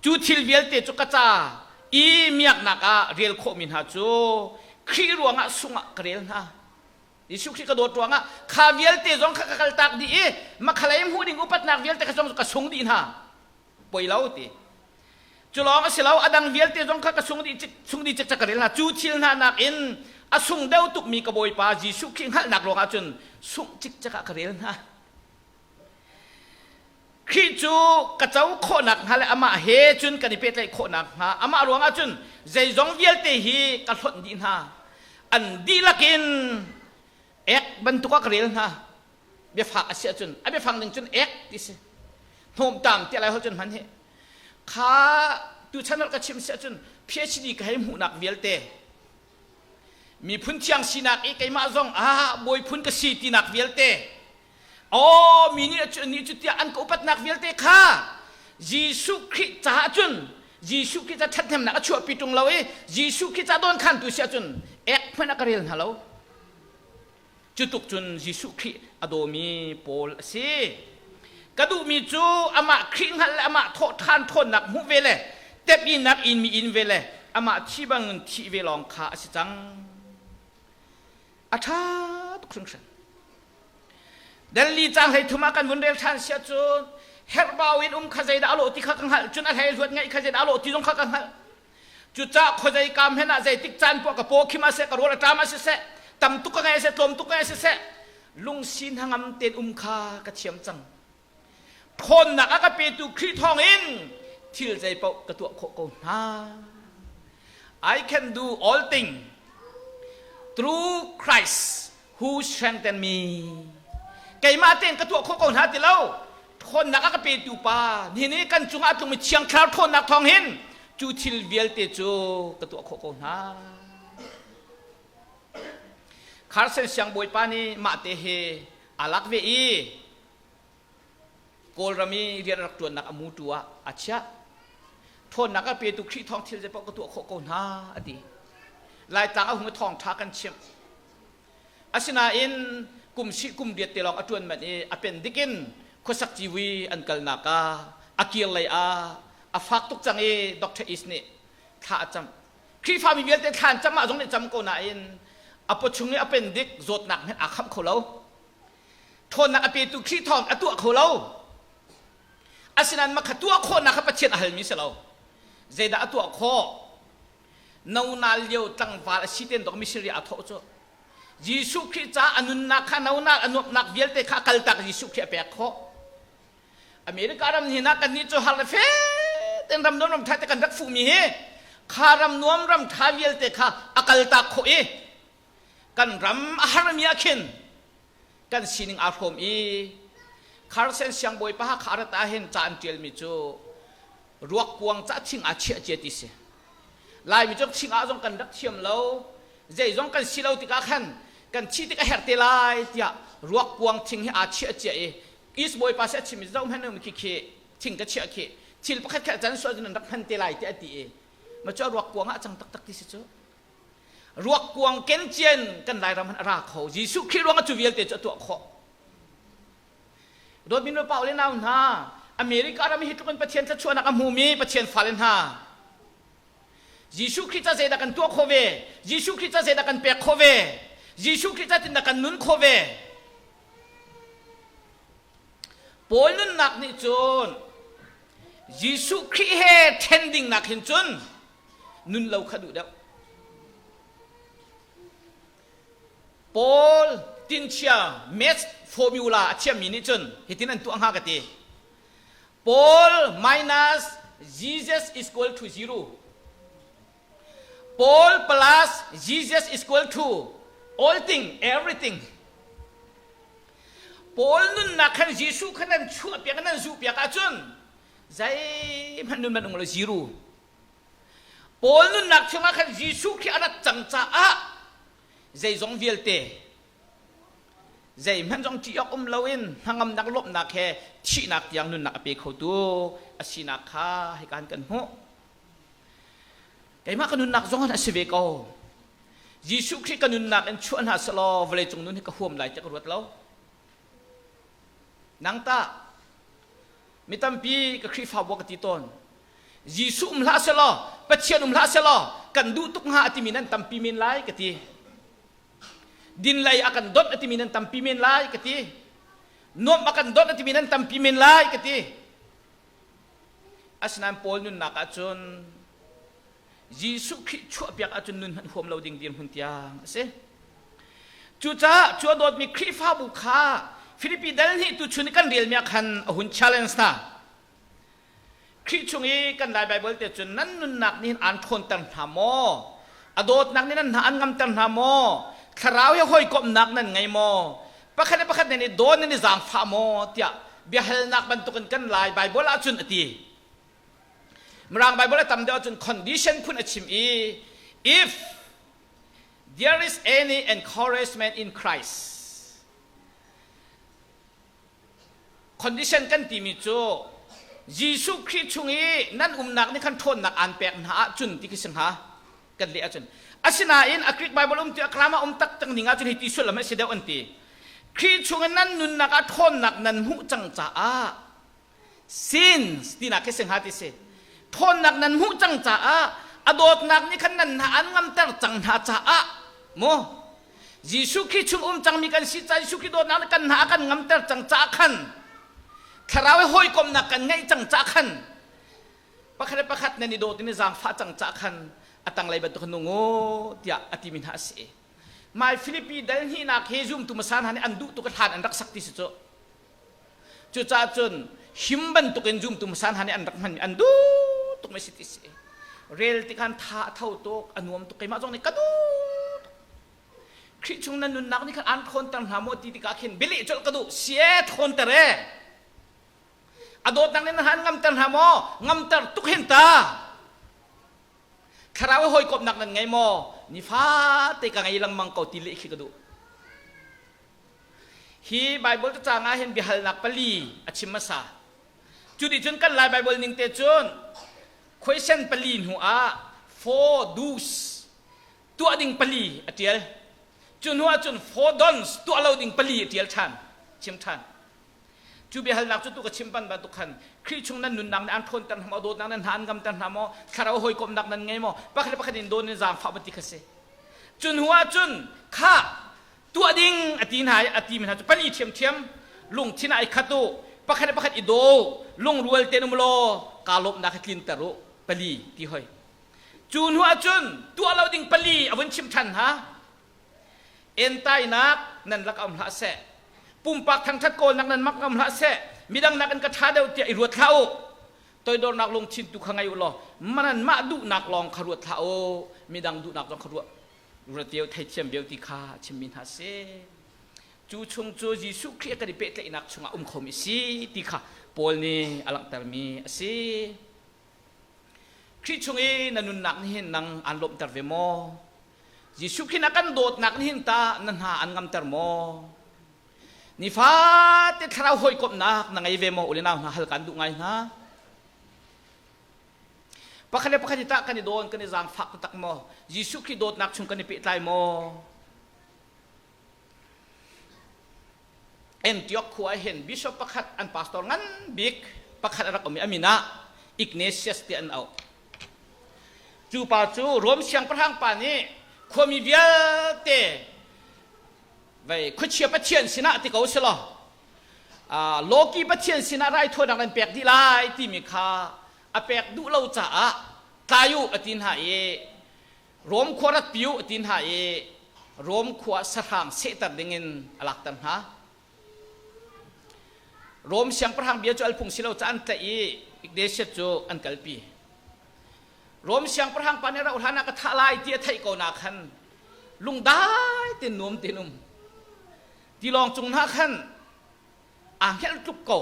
Cu thil vialte cu ka ca i miaknak ah rel khawhmi hna cu Khrih ruangah sungah ka rel hna. Jesuh Khrih ka dawt ruangah kha vialte zong kha ka kaltak dih i makhalei hmuh ding upatnak vialte kha zong ka sung dih hna. Poi lo ti. Cu lawng a si lo, a dang vialte zong kha ka sung dih sung dih cikcek ka rel hna. Cu thil hna nakin a sung deuh tukmi ka Bawipa Jesuh Khrih hngalhnak ruangah cun sungh cikcek ah ka rel hna. Khrih cu ka co khawhnak hnga le amah he cun kan i pehtlaih khawhnak hnga amah ruangah cun zeizong vialte hi ka hlonh dih hna. An dihlak in ek bantuk ah ka rel hna. Biafak a si ahcun a biafang ning cun ek ti si. Hnawmtam tiah lai holh cun hman hi. Kha tuchan holh ka chim si ahcun PhD ka hei hmuhnak vialte miphun thiang sinak i keimah zong ah bawi phun ka si tinak vialte Aw mi nih nih cu tiah an ka upatnak vialte kha Jesuh Khrih caah cun Jesuh Khrih ca ṭhathnemnak a chuahpi ṭung lo i Jesuh Khrih ca dawnkhantu si ahcun ek hmanh a ka rel hna lo. Cu tuk cun Jesuh Khrih a dawmi Paul a si. Ka duhmi cu amah Khrih hngalh le amah thawhṭhan ṭhawnnak hmuh ve le tepinak in mi in ve le amah thi bangin thih ve lawng kha a si cang. A ṭha tuk hringhran. Delhi caang 13 ah kan vun rel ṭhan siah cun herhbau in um kha zeidah a lawh ti kha ka hngalh cun a hleihluat ngeih kha zeidah a lawh ti zong kha ka hngalh cucaah khuazei kam hen ah zeitik caan poah ka paw khim ah seh ka rawl a ṭam ah siseh tam tuk ka ngeih seh tlawm tuk ka ngeih siseh lungsi hnangam tein um kha ka thiam cang ṭhawnnak a ka petu Khrih thawngin thil zeipaoh ka tuah khawh ko hna. I can do all things through Christ who strengthen me. Keimah tein ka tuah khawh ko hna ti lo. Ṭhawnnak a ka petu pa nihin i kan cungah a tlungmi Thiang Thlarau ṭhawnnak thawng hin cu thil vialte cu ka tuah khawh ko hna. Carson siangbawipa nih mah te hi aa lak ve i Kawlram i rian a rak ṭuannak a mutu ah a chiah. Ṭhawnnak a petu Khrih thawng thil zeipaoh ka tuah khawh ko hna a ti. Laitlang a hung i thawngṭha kan chimh. Asinain kum sih kum riat te lawng a ṭuan manh i a pen dik in khuasak civui an kalnak ah a kir lei ah a fak tuk cang i Dr. East nih thla a cam. Khrihfami vialte thla an cam ah zong nih cam ko nain a pawchung i a pen dik zawtnak hmanh aa khamh kho lo. ṭhawnnak a petu Khrih thawng a tuah kho lo. Asinain mah kha tuah khawhnak kha Pathian a halmi si lo. Zeidah a tuah khawh? Nonal lio tlangval a si ten dok missionary aa thawh cu. Jesuh Khrih ca a nunnak kha nonal a nuamhnak vialte kha a kaltak Jesuh Khrih a pek khawh. America ram hin ah kannih cu har le fe ten ram nuam ram ṭha te kan rak fuhmi hi kha ram nuam ram ṭha vialte kha a kaltak khawh i kan ram a harmi ah khin kan sining aa hrawm i Carson siangbawipa kha rat ah hin ca an ṭialmi cu ruak kuang ca thing aa chiah cia ti si. Laimi cu thing ah zong kan rak thiam lo, zeizong kan si lo tikah khan kan thi tik a herh te lai tiah ruak kuang thing hi aa chiah cia i East Bawipa si a chim i zoh hmanh um khi khi thing ka chiah khi thil pakhat khat can sual nan rak hman te lai tiah a ti i ma cu a ruak kuang ah cang taktak ti si cu. Ruak kuang kencian kan Lairam han a ra kho. Jesuh Khrih ruangah cu vialte cu a tuah khawh. Dawtmi nu pa le nau hna, America ram hi tluk in Pathian thluachuahnak a hmumi Pathian fale hna. Jesuh Khrih ca zeidah kan tuah khawh ve? Jesuh Khrih ca zeidah kan pek khawh ve? Jesuh Khrih ca tindah kan nun khawh ve? Paul nunnak nih cun Jesuh Khrih he ṭhen ding nak hin cun nun lo kha duh deuh. Paul tinchia Maths Formula a thiammi nih cun hitin an tuah hnga ka ti. Paul minus Jesus is equal to zero. Paul plus Jesus is equal to all thing, everything. Paul nunnak khan Jesuh khan nan chuah piak nan zuh piak ahcun zeihmanh nun man um lo zero. Paul nunnak chungah khan Jesuh khi a rat cang caah zeizong vialte zeihmanh zong ṭih awk um loin hnangamnak lawmhnak he thihnak tiang nunnak a pe khotu a sinak kha hika kan hmuh. Keimah ka nunnak zong a si ve ko. Jesuh Khrih ka nunnak in chuah hna selaw vawleicung nun hi ka huam lai tiah ka ruat lo. Nang tah mi tampi ka Khrihfabu ka ti tawn. Jesuh um hlah selaw, Pathian um hlah selaw kan duh tuk hnga a timi nan tampi men lai ka ti. Din lei a kan dawt a timi nan tampi men lai ka ti. Nuamh a kan dawt a timi nan tampi men lai ka ti. Asinain Paul nunnak ahcun Jesuh Khrih chuahpiak ahcun nun hmanh huam lo ding dirhmun tiang a si. Cucaah cu a dawtmi Khrihfabu kha Filipi dal hnih tuchun i kan relmi ah khan a hun challenge hna. Khrih chung i kan Lai Baibal te cun nan nunnak nih hin aan ṭhawnter hna maw? A dawtnak nih nan hna an ngamter hna maw? Thlarau he hawikomhnak nan ngei maw? Pakhat le pakhat nan i dawn nan i zaangfah maw? tiah biahalnak bantukin kan Lai Baibal ahcun a ti. Mirang Baibal a tam deuh ahcun condition phun a chim i if there is any encouragement in Christ condition kan timi cu Jesuh Khrih chung i nan umnak nih khan ṭhawnnak aan pek hna ahcun ti khi si hnga kan leh ahcun asinain a Greek Bible um ti a Krama um taktak ning ahcun hi ti sullam a si deuh an ti Khrih chung in nan nunnak ah ṭhawnnak nan hmuh cang caah sins tinak khi si hnga ti si ṭhawnnak nan hmuh cang caah a dawtnak nih khan nan hna an ngamter cang hna caah mu Jesuh Khrih chung um cangmi kan si caah Jesuh Khrih dawtnak nih kan hna a kan ngamter cang caah khan thlarau i hawikomhnak kan ngeih cang caah khan pakhat le pakhat nan i dawt in i zaangfah cang caah khan a tanglei bantuk nung u tiah a timi hna a si. Mai Filipi dal hnihnak hi zumtu hmasa hna nih an duh tuk i hlan an rak sak ti si cu. Cucaah cun him bantukin zumtu hmasa hna nih an rak hmanmi an duh tuk mi si ti si. Rel tikhan tha a tho tuk, a nuam tuk keimah zong nih ka duh tuk. Khrih chung nan nunnak nih khan aan ṭhawnter hna maw ti tikah khin bialeh colh ka duh. Sie ṭhawnter e. A dawtnak nih nan ngamter hna maw? Ngamter tuk hin ta. Thlarau i hawikomhnak nan ngei maw? Nifate ka ngei lengmang ko ti leh khi ka duh. Hi Baibal cacang ah hin biahalnak pali a chim hmasa. Cu nih cun kan Lai Baibal ning te cun question pali hnu ah four do's tuah ding pali a tial. Cu hnu ah cun four don'ts tuah lo ding pali a tial ṭhan, chim ṭhan. Cu biahalnak cu tu ka chim ban bantuk khan Khrih chung nan nunnak nih an ṭhawnter hna maw, dawtnak nan hna an ngamter hna maw, thlarau hawikomhnak nan ngei maw, pakhat le pakhat in dawn in zaangfah ma ti kha si. Cu hnu ah cun kha tuah ding a ti hna i a ti mi hna cu pali ṭhiamṭhiam lungthin ah i khat u, pakhat le pakhat i daw, lungrual tein um law kaa lawmhnak hi tlinter u, pali ti hoi. Cu hnu ah cun tuah lo ding pali a vun chim ṭhan hna. Entainak nan lak um hlah seh. Pumpak thangṭhat kawlnak nan mak um hlah seh. Midang nakin ka ṭha deuh tiah i ruat hlah u. Toidornak lungthin tu kha ngei u law manan mah duhnak lawng kha ruat hlah u. Midang duhnak zong kha ruat ruat deu theithiam deu ti kha chimmi hna si. Cu chung cu Jesuh Khrih kan i pehtlaihnak chungah um khomi si ti kha Paul nih a langhtermi a si. Khrih chung i na nunnak nih hin nang aan lawmhter ve maw? Jesuh Khrih na kan dawtnak nih hin tah na hna an ngamter maw? Nifate thlarau hawikomhnak na ngei ve maw? Ule nau hna hal kan duh ngai hna. Pakhat le pakhat hi tah kan i dawn, kan i zaangfah taktak maw? Jesuh Khrih dawtnak chung kan i pehtlai maw? Antioch khua ah hin bishop pakhat an pastor ngan bik pakhat a rak um i a min ah Ignatius tiah an auh. Cu pa cu Rom siangpahrang pa nih khuami vialte vei khuachia pathian sinah ti ko selaw Loki pathian sinah raithawinak nan pek dih lai timi kha a pek duh lo caah tlai u a ti hna i Rom khua rat pi u a ti hna i Rom khua sahrang sehter dingin a lakter hna. Rom siangpahrang bia cu al phung si lo ca an tlaih i Ignatius cu an kalpi. Rom siangpahrang pa nih rauh hlan ah ka thah lai ti a theih ko na khan lungdai tein nuam tein um. Tilawng cung hna khan aa hngelh tluk ko.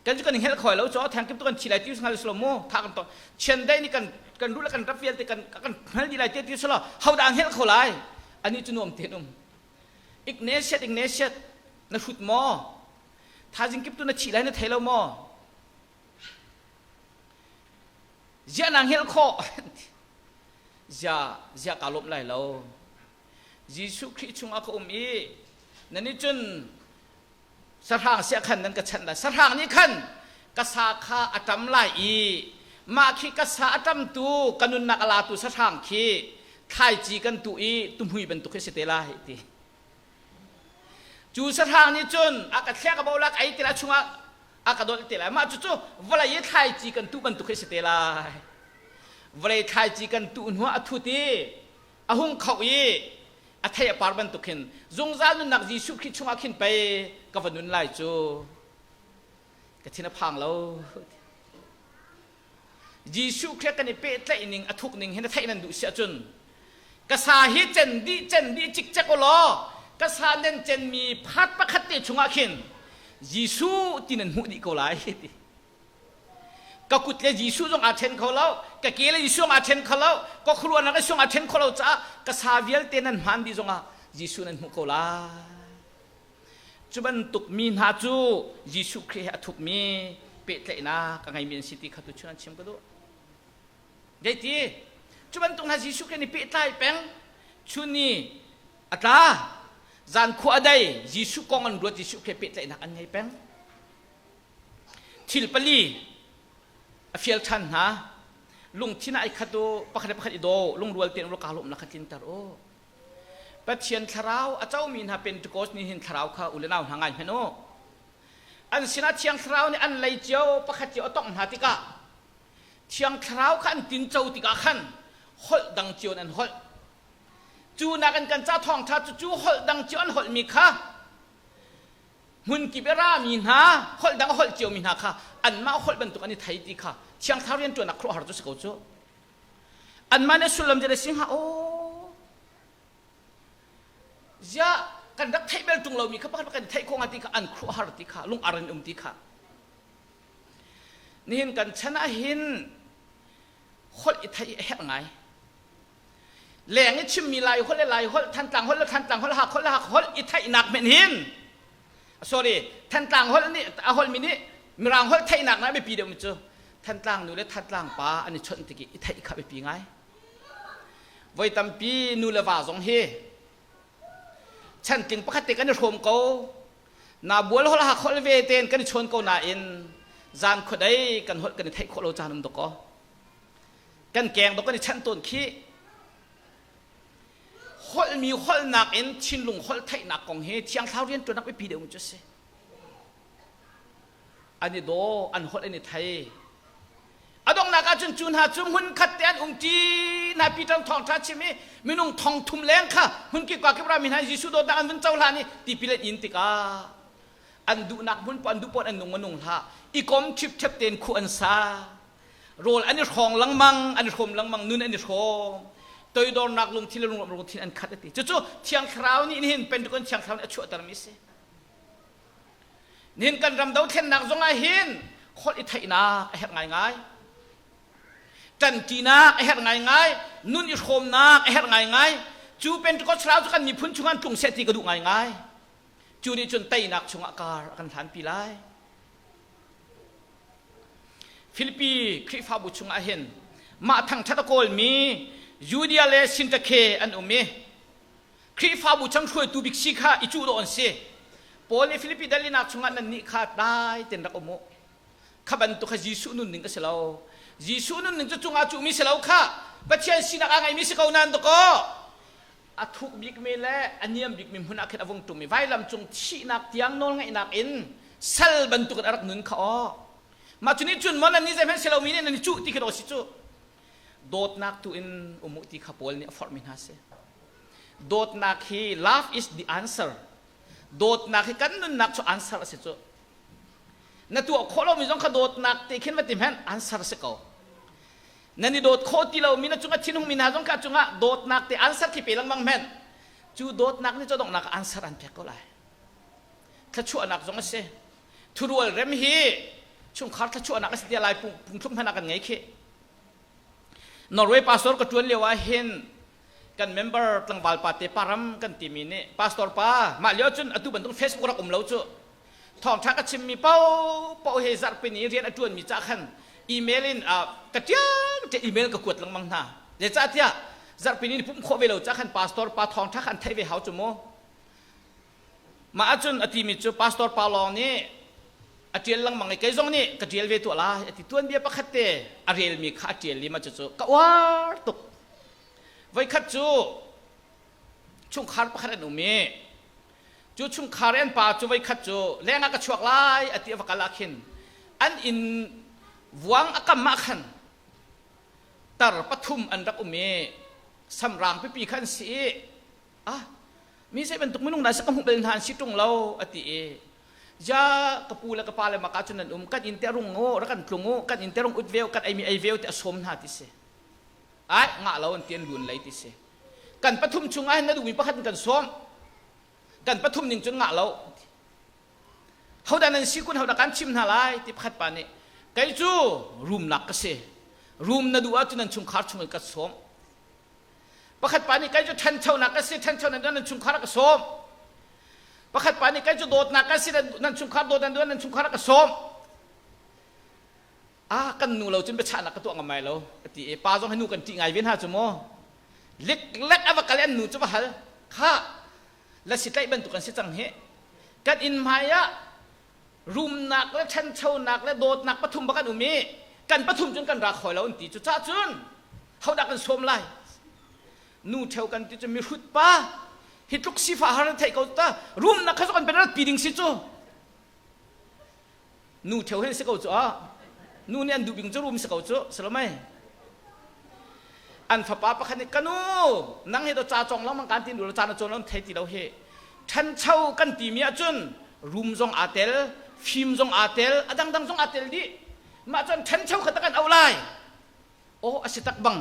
Kan cu kan i hngelh khoi lo cu theng kip tu kan thi lai ti hngal si lo mu tha kan to chiandei nih kan kan ru le kan rap vialte kan kan hngal dih lai ti ti si lo ho dah hngelh kho lai ani cu nuam tein um. Ignatius Ignatius na hrut maw? Thaizing kip tu na thih lai na thei lo maw? Ziah na hngelh khawh? Zia zia kaa lawmh lai lo. Jesuh Khrih chungah ka um i nan nih cun sahrang siah khan nan ka chanh lai. Sahrang nih khan ka sa kha a ṭam lai i mah khi ka sa a ṭamtu ka nunnak a latu sahrang khi thlaici kan tuh i tuhmui bantuk khi si te lai ti. Cu sahrang nih cun a ka thlek a bo lak ei ti lai chungah a ka dolh te lai. Mah cucu vawlei i thlaici kan tuh bantuk khi si te lai. Vawlei thlaici kan tuh hnuah a thut i a hung kho i a thei a par bantuk hin zungzal nunnak Jesuh Khrih chungah khin pei ka va nun lai cu ka thin a phang lo. Jesuh Khrih kan i pehtlaih ning a thuk ning hi na theih nan duh si ahcun ka sa hi cen dih cen dih cikcek u law ka sa nan cenmi phat pakhat te chungah khin Jesuh ti nan hmuh dih ko lai ti. Ka kut le Jesuh zong aa ṭhen kho lo, ka ke le Jesuh zong aa ṭhen kho lo, ka khuaruahnak le zong aa ṭhen kho lo caah ka sa vialte nan hmaan dih zongah Jesuh nan hmuh ko lai. Cu bantuk mi hna cu Jesuh Khrih he a thukmi pehtlaihnak a ngeimi an si ti kha tuchun an chim ka duh. Zeiti? Cu bantuk hna Jesuh Khrih nih pehtlai peng, chun ni a tla, zan khua a dei, Jesuh kong an ruat, Jesuh Khrih pehtlaihnak an ngei peng. Thil pali a fial ṭhan hna. Lungthin ah ai khat u, pakhat le pakhat i daw, lungrual tein kaa lawmnak kha tlinter u. Pathian thlarau a comi hna Pentecost ni hin thlarau kha u le nau hna ngai hmanh u. An sinah Thiang Thlarau nih an lei cio pakhat cio a tongh hna tikah Thiang Thlarau kha an tinco tikah khan holh dang cio in an holh. Cu nakin kan ca thawngṭha cu cu holh dang cio an holhmi kha hmunkip i rami hna holh dang a holh ciomi hna kha anmah holh bantuk an i thei ti kha Thiang Thlarau rianṭuannak khuaruahhar cu si ko cu. Anmah nih sullam cu si hnga aw ziah kan rak theih bel ṭung lomi kha pakhat kan theih khawh hnga ti kha an khuahar ti kha lung-ar in um ti kha nihin kan chan ah hin holh i theih a herh ngai leng i chimmi lai holh le lai holh thantlang holh le thantlang holh hak holh le hak holh i theihnak men hin sorry thantlang holh nih a holhmi nih mirang holh theihnak na biapi deuhmi cu thantlang nu le thantlang pa an i chawnh tik i theih kha biapi ngai voi tampi nu le va zong hi chantling pakhat te kan i hrawm ko na bual holh hak holh ve ten kan i chawn ko nain zan khuadei kan holh kan i theih khawh lo caan um dok ko kan keng dok kan i chanh tawn khi holhmi holhnak in thinlung holh theihnak kong hi thiang thlarau rianṭuannak biapi deuh cu a si. An i daw, an holh an i thei. A donghnak ahcun cu hna cu hmunkhat te an umṭi hna Peter thawngṭha chim i minung thong thum leng kha hmunkip kakip rami hna Jesuh dawtnak an vun cohlan i tipil an in tikah an duhnak hmun an duh paoh an nung a nung hlah i kom ṭhipṭhep tein khu an sa rawl an i hrawng lengmang an i hrawm lengmang nun an i hrawm toidornak lungthin le lungrawm lungthin an khat a ti cucu thiang thlarau nih hin Pentagon thiang thlarau nih a chuahtermi a si nihin kan ram dothlennak zong ah hin holh i theihnak a herh ngaingai ṭanṭinak a herh ngaingai nun i hrawmnak a herh ngaingai cu Pentecost thlarau cu kan miphun chung an tlung seh ti ka duh ngaingai cu nih cun teinak chungah kar a kan hlanpi lai Filipi Khrihfabu chungah hin mah thangṭhat a kawlmi Judea le Sintakhe an um i Khrihfabu chang hruaitu bik si kha i cuh dawh an si. Paul nih Filipi dalinak chungah nannih kha dai tein rak um u. Kha bantuk kha Jesuh nunning a si lo. Jesuh nunning cu cungah cuhmi si lo kha Pathian sinak a ngeimi si ko nain dakaw a thuk bikmi le a niam bikmi hmun ah khin a vung ṭum i vailam cung thihnak tiang nawlngaihnak in sal bantukin a rak nun kha aw mah cu nih cun maw nan nih zeihmanh si lomi nih nan i cuh ti khi daw si cu dawtnak tu in um u ti kha Paul nih a forhmi hna si dawtnak hi love is the answer dawtnak hi kan nunnak cu answer a si cu. Na tuah khawh lomi zong kha dawtnak te khin va ti hmanh answer si ko. Nan i dawt khawh ti lomi na cungah thinhungmi hna zong kha cungah dawtnak te answer khi pe lengmang hmanh. Cu dawtnak nih cawdonghnak answer an pek ko lai. Thluachuahnak zong a si. Thurual rem hi chungkhar thluachuahnak a si tiah lai pungthluk hmanh ah kan ngei khi. Norway pastor ka ṭuan lio ah hin kan member tlangval pa te param kan timi nih pastor pa mah lio cun atu bantuk Facebook rak um lo cu thawngṭha ka chimmi paohpaoh he zarhpini rian a ṭuanmi ca khan email in ka ṭial ṭial email ka kuat lengmang hna zeicahtiah zarhpini ni pumh khawh ve lo ca khan pastor pa thawngṭha kha an theih ve hau cu mu Mah ahcun a timi cu pastor pa lawng nih a ṭial lengmang i kei zong nih ka ṭial ve tuah lai a ti. Tuanbia pakhat te a relmi kha a ṭial i mah cucu ka uar tuk. Voikhat cu chungkhar pakhat an um i cu chungkhar i an pa cu voikhat cu leng ah ka chuak lai a ti a va kal ah khin an inn vuang a kam ah khan tar pathum an rak um i samrang pipi kha an si i ah mi zei bantuk minung dah ka hmuh bal hna an si ṭung lo a ti i ja ka pu le ka pa le maka cun nan um kan inn te rung u rak kan tlung u kan inn te rung ut veu kan ei mi ei veu ti a sawm hna ti si ai ngah lo an ti an lun lei ti si kan pathum chung ah hin na duhmi pakhat in kan sawm kan pathum ning cun ngah lo hodah nan si kun hodah kan chim hna lai ti pakhat pa nih kei cu rumnak ka si rum na duh ahcun nan chungkhar chung in ka sawm Pakhat pa nih kei cu ṭhanchonak ka si, ṭhanchonak nan chungkhar a ka sawm. Pakhat pa nih kei cu dawtnak ka si, nan chungkhar dawt nan duh nan chungkhar a ka sawm. Ah, kan nu lo cun biachahnak ka tuah ngam mai lo a ti i pa zong hi nu kan ṭih ngai ve hna cu mu. Liklek a va kal i an nu cu va hal. Khah, lasi tlaih bantuk an si cang hi. Kan inn hmai ah rumnak le ṭhanchonak le dawtnak pathum bak an um i kan pathum cun kan ra kho lo an ti. Cucaah cun hodah kan sawm lai? Nu ṭheo kan ti cu mihrut pa hi tluk sifah har an theih ko ta rumnak kha cu kan rat pi ding si cu. Nu ṭheo hin si ko cu ah nu nih an duh bik cu rum si ko cu salomai. An fapa pakhat nih ka nu nang hi do ca cawng lengmang kan ti nu ca na cawn lo thei ti lo hi ṭhancho kan timi ahcun rum zong aa tel fim zong aa tel a dangdang zong aa tel dih mah cun ṭhancho kha tak an auh lai aw a si tak bang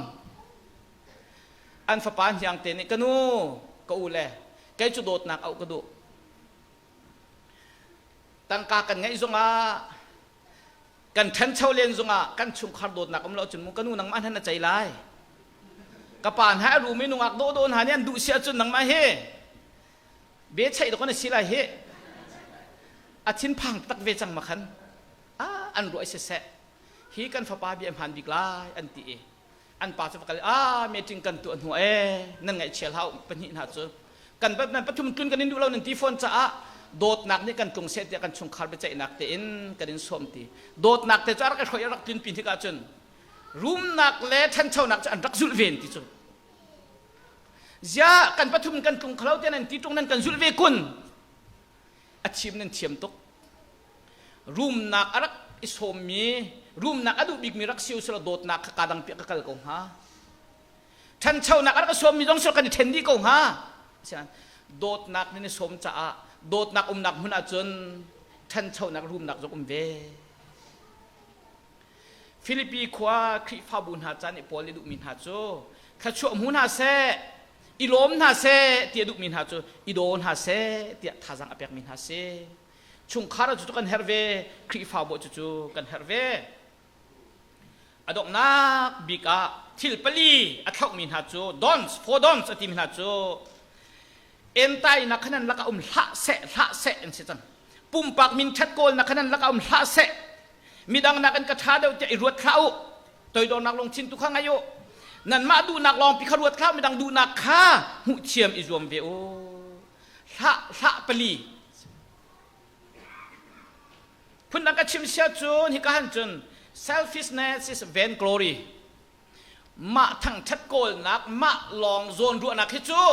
an fapa hniang te nih ka nu ka u le kei cu dawtnak auh ka duh tangka kan ngeih zongah Kan ṭhancho len zongah kan chungkhar dawtnak um lo cun mu ka nu nangmah hna na cei lai. Ka pa hna a rum i nungak dawhdawh hna nih an duh si ahcun nangmah hi be cheih dawk na si lai hi. A thinphang tak ve cang ma khan. Ah an ruah i siseh hi kan fapa bia hmaan bik lai an ti i an pa cu va kal ah meeting kan tuah hnu ee nan ngaihchia hlah pahnih hna cu kan nan pathum tlun kan in duh lo nan ti fawn caah dawtnak nih kan tlung seh tiah kan chungkhar biaceihnak tein kan in sawm ti dawtnak te cu a rak i hruai a rak tlun pi hnik ahcun rumnak le ṭhanchonak cu an rak zulh ven ti cu zia kan pathum kan tlung khalo te nan ti ṭung nan kan zulh ve kun a chim nan thiam tuk rumnak a rak i sawmmi rumnak a duh bikmi rak si usila dawtnak kha kaa dang piah ka kal ko hnga ṭhanchonak a rak i sawmmi zong sila kan i ṭhen dih ko hnga asinain dawtnak nan i sawm caah dawtnak umnak hmun ahcun ṭhanchonak rumnak zong um ve Filipi khua Khrihfabu hna caan i Paul nih duhmi hna cu thluachuah hmu hna seh i lawm hna seh ti a duhmi hna cu i daw hna seh tiah thazaang a pekmi hna si. Chungkhar cu kan herh ve, Khrihfabu cu cu kan herh ve. A donghnak bik ah thil pali a thlauhmi hna cu don'ts, for don'ts a timi hna cu entainak kha nan lakah um hlah seh, hlah seh an si cang. Pumpak min ṭhat kawlnak kha nan lakah um hlah seh. Midang nakin ka ṭha deuh tiah i ruat hlah u. Toidornak lungthin tu kha ngei u. Nanmah duhnak lawngpi kha ruat hlah u, midang duhnak kha hmuhthiam i zuam ve u. Hlah hlah pali. Phundang ka chim sia cun hika han cun selfishness is vainglory. Mah thangṭhat kawlnak, mah lawng zawn ruahnak hi cu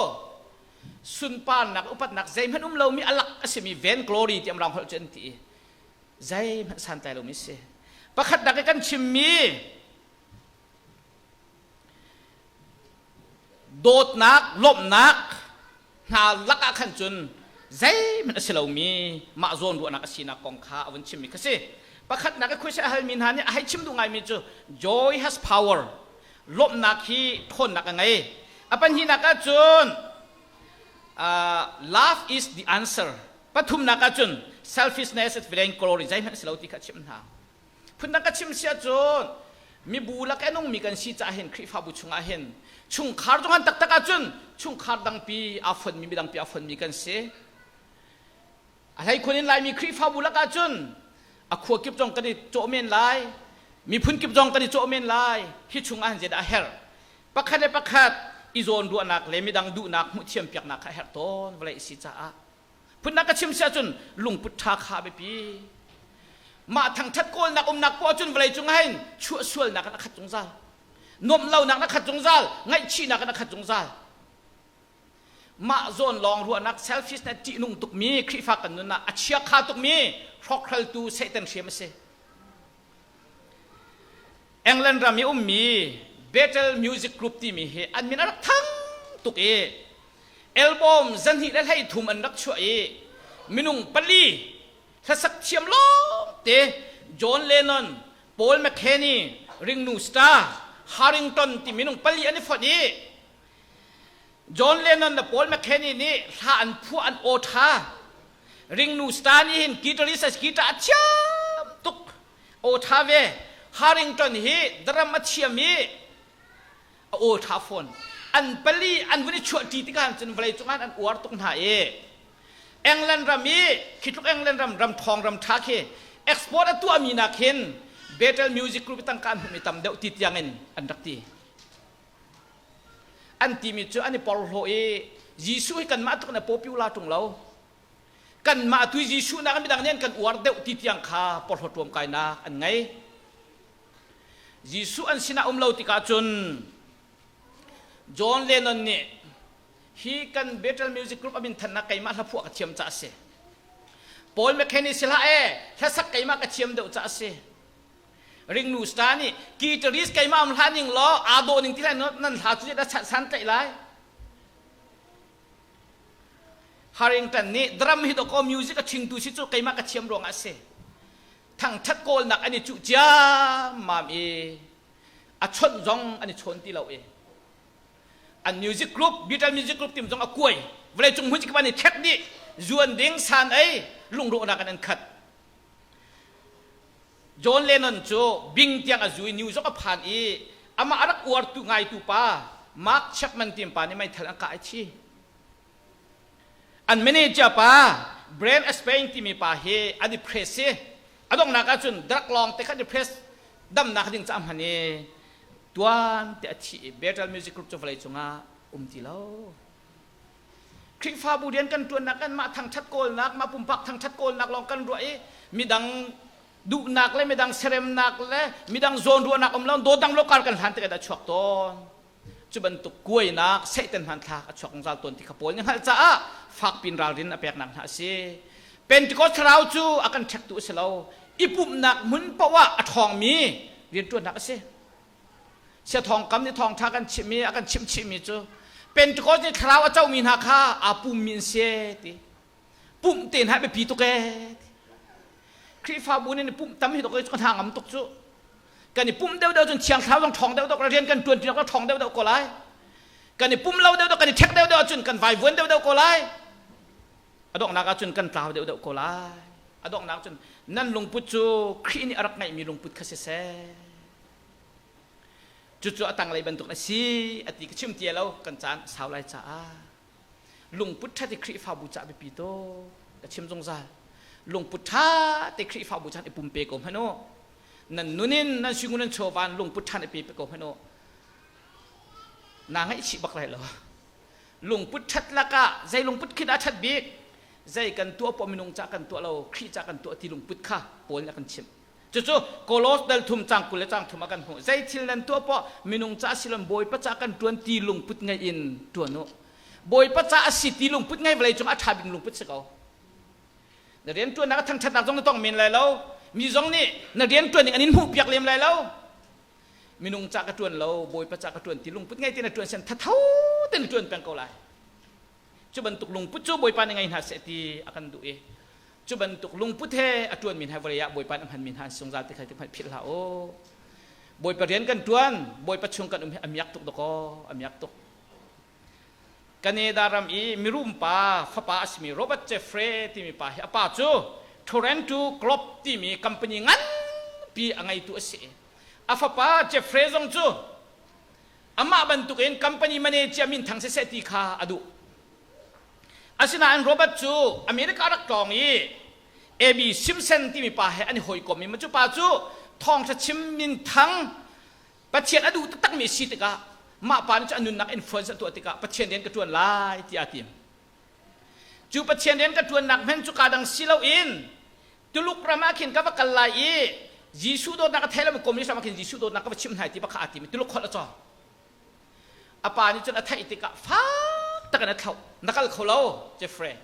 sunparnak upatnak zeihmanh um lomi a lak a simi vainglory ti amrang holh cu an ti i zeihmanh santlai lomi si. Pakhatnak i kan chimmi dawtnak, lawmhnak hna lak ah khan cun zeihmanh a si lomi mah zawn ruahnak a sinak kong kha a vun chimmi kha si. Pakhatnak i khuaisa a halmi hna nih a hei chim duh ngaimi cu joy has power. Lawmhnak hi ṭhawnnak a ngei. A pahnihnak ahcun love is the answer. Pathumnak ahcun selfishness is vain glory zeihmanh si lo ti kha a chimh hna. Phundang ka chim si ahcun mibu lak i nungmi kan si caah hin Khrihfabu chungah hin chungkhar zong han taktak ahcun chungkhar dangpi aa fonmi midangpi aa fonmi kan si. A hleikhun in Laimi Khrihfabu lakah cun a khua kip zong kan i cawh men lai, miphun kip zong kan i cawh men lai. Hi chungah hin zeidah a herh? Pakhat le pakhat i zawnruahnak le midang duhnak hmuh thiam piaknak kha a herh tawn vawlei a si caah. Phundang ka chim si ahcun lungput ṭha kha a biapi. Mah thangṭhat kawlnak umnak poah cun vawlei cungah hin chuahsualnak in a khat zungzal. Nuamh lonak in a khat zungzal, ngaihchihnak in a khat zungzal. Mah zawn lawng ruahnak selfish na ṭihnung tukmi Khrihfa kan nun ah a chiakha tukmi hrawkhraltu Satan hriam a si. England ram i ummi Battle Music Group timi hi an min a rak thang tuk i album 213 an rak chuah i minung pali hlasak thiam lawngte John Lennon, Paul McCartney, Ringo Starr, Harrington ti minung pali an i fonh i John Lennon le Paul McCartney nih hla an phuah an aw ṭha. Ringnu Star nih hin guitarist guitar a thiam tuk. Aw ṭha ve. Harrington hi drum a thiam i a aw ṭha fawn. An pali an vun i chuahṭi tikah cun vawlei cungah an uar tuk hna i England ram i khi tluk England ram ram ṭhawng ram ṭha khi export a tuahmi nak hin Battle Music Group tangka an hmuhmi tam deuh ti tiangin an rak ti. An timi cu an i porhlaw i Jesuh hi kanmah tluk in a popular ṭung lo. Kanmah tu Jesuh nak midang nih an kan uar deuh ti tiang kha porhlaw ṭuamkainak an ngei. Jesuh an sinah um lo tikah cun John Lennon nih hi kan Battle Music Group a min thannak keimah hla phuah ka thiam ca a si. Paul McCartney si hlah ee hlasak keimah ka thiam deuh ca a si. Ringnu star nih guitarist keimah um hlah ning law aa dawh ning ti lai nan hla cu da san tlaih lai. Harrington nih drum hi dawkaw music a ṭhingtu si cu keimah ka thiam ruangah a si. Thangṭhat kawlnak an i cuh ciammam i a chawnh zong an i chawn ti lo i an music group Beatles music group tim zong a kuai vawleicung hmun kip an i ṭhek dih zuan ding san ei lungrawhnak in an khat John Lennon cu bing tiang a zu i New York a phan i amah a rak uartu ngaitu pa Mark Chapman tim pa nih meithal an kah i thi. An manager pa Brand Spain timi pa hi an i press i a donghnak ahcun drug lawng te kha an i press damnak ding ca hman i tuan te a thi i Battle Music Group cu vawlei cungah um ti lo. Khrihfabu rian kan ṭuannak kan mah thangṭhat kawlnak, mah pumpak thangṭhat kawlnak lawng kan ruah i midang duhnak le midang seremnak le midang zawnruahnak um lo dawdang lo kar kan hlan tikah dah chuak tawn. Cu bantuk kuainak Satan hmanthlak a chuak zungzal tawn ti kha Paul nih hngalh caah fakpin ralrin a peknak hna a si. Pentecost thlarau cu a kan ṭhektu a si lo. I pumhnak hmun paoh ah a ṭhawngmi rianṭuannak a si. Siathawngkam nih thawngṭha kan chimh i a kan chimh chihmi cu Pentecost nih thlarau a comi hna kha aa pummi an si ti. Pumh te hna biapi tuk ee. Khrihfabu nih pumh tam hi dok ka hna ngam tuk cu. Kan i pumh deuhdeuh cun thiang thlarau zong ṭhawng deuhdeuh rian kan ṭuan ṭi ṭhawng deuhdeuh ko lai. Kan i pum lo deuhdeuh kan i ṭhek deuhdeuh ahcun kan vaivuan deuhdeuh ko lai. A donghnak ahcun kan tlau deuhdeuh ko lai. A donghnak cun nan lungput cu Khrih nih a rak ngeihmi lungput kha siseh. Cucu a tanglei bantuk a si a ti ka chim ti lo kan caan sau lai caah lungput ṭhat i Khrihfabu ca biapi to ka chim zungzal lungput ṭha te Khrihfabu caan i pumpe ko hmanh u nan nun in nan singun nan chawvan lungput ṭhan i pe ko hmanh u naa ngaihchih bak lai lo lungput ṭhat lakah zei lungput khi dah ṭhat bik zei kan tuah poah minung ca kan tuah lo Khrih ca kan tuah ti lungput kha Paul nih a kan chimh Cucu Kolos dal thum cang 20 le cang thum ah kan hmuh. Zei thil nan tuah poah minung ca silon Bawipa ca kan ṭuan ti lungput ngei in ṭuan u. Bawipa ca a si ti lungput ngei vawlei cung a ṭha bik lungput si ko. Na rian ṭuannak a thangṭhatnak zong na tong men lai lo. Mi zong nih na rian ṭuan ning an in hmuhpiak lem lai lo. Minung ca ka ṭuan lo, Bawipa ca ka ṭuan ti lungput ngei ti na ṭuan sian thatho te na ṭuan peng ko lai. Cu bantuk lungput cu Bawipa nih ngei hna seh ti a kan duh i. Cu bantuk lungput he a ṭuanmi hna vawlei ah Bawipa nih a hmanmi hna an sungzal ti kha ti hmanh philh hlah u. Bawipa rian kan ṭuan, Bawipa chung kan um hi a miak tuk dakaw, a miak tuk. Canada ram i mirum pa fapa a simi Robert Jeffrey timi pa hi a pa cu Toronto Globe timi company nganpi a ngeitu a si. A fapa Jeffrey zong cu amah bantukin company manager minthang siseh ti kha a duh. Asinain Robert cu America rak tlawng i A.B. Simpson timi pa he an i hawikom i cu pa cu thawngṭha chim minthang Pathian a duh taktakmi a si tikah mah pa nih cun a nunnak influence a tuah tikah Pathian rian ka ṭuan lai tiah a tim. Cu Pathian rian ka ṭuannak hmanh cu kaa dang si loin Tuluk ram ah khin ka va kal lai i Jesuh dawtnak a thei lomi communist ram ah khin Jesuh dawtnak ka va chimh hna ti bak kha aa tim i Tuluk holh a cawng. A pa nih cun a theih tikah fak tak in a thlauh. Na kal kho lo, Jeffrey.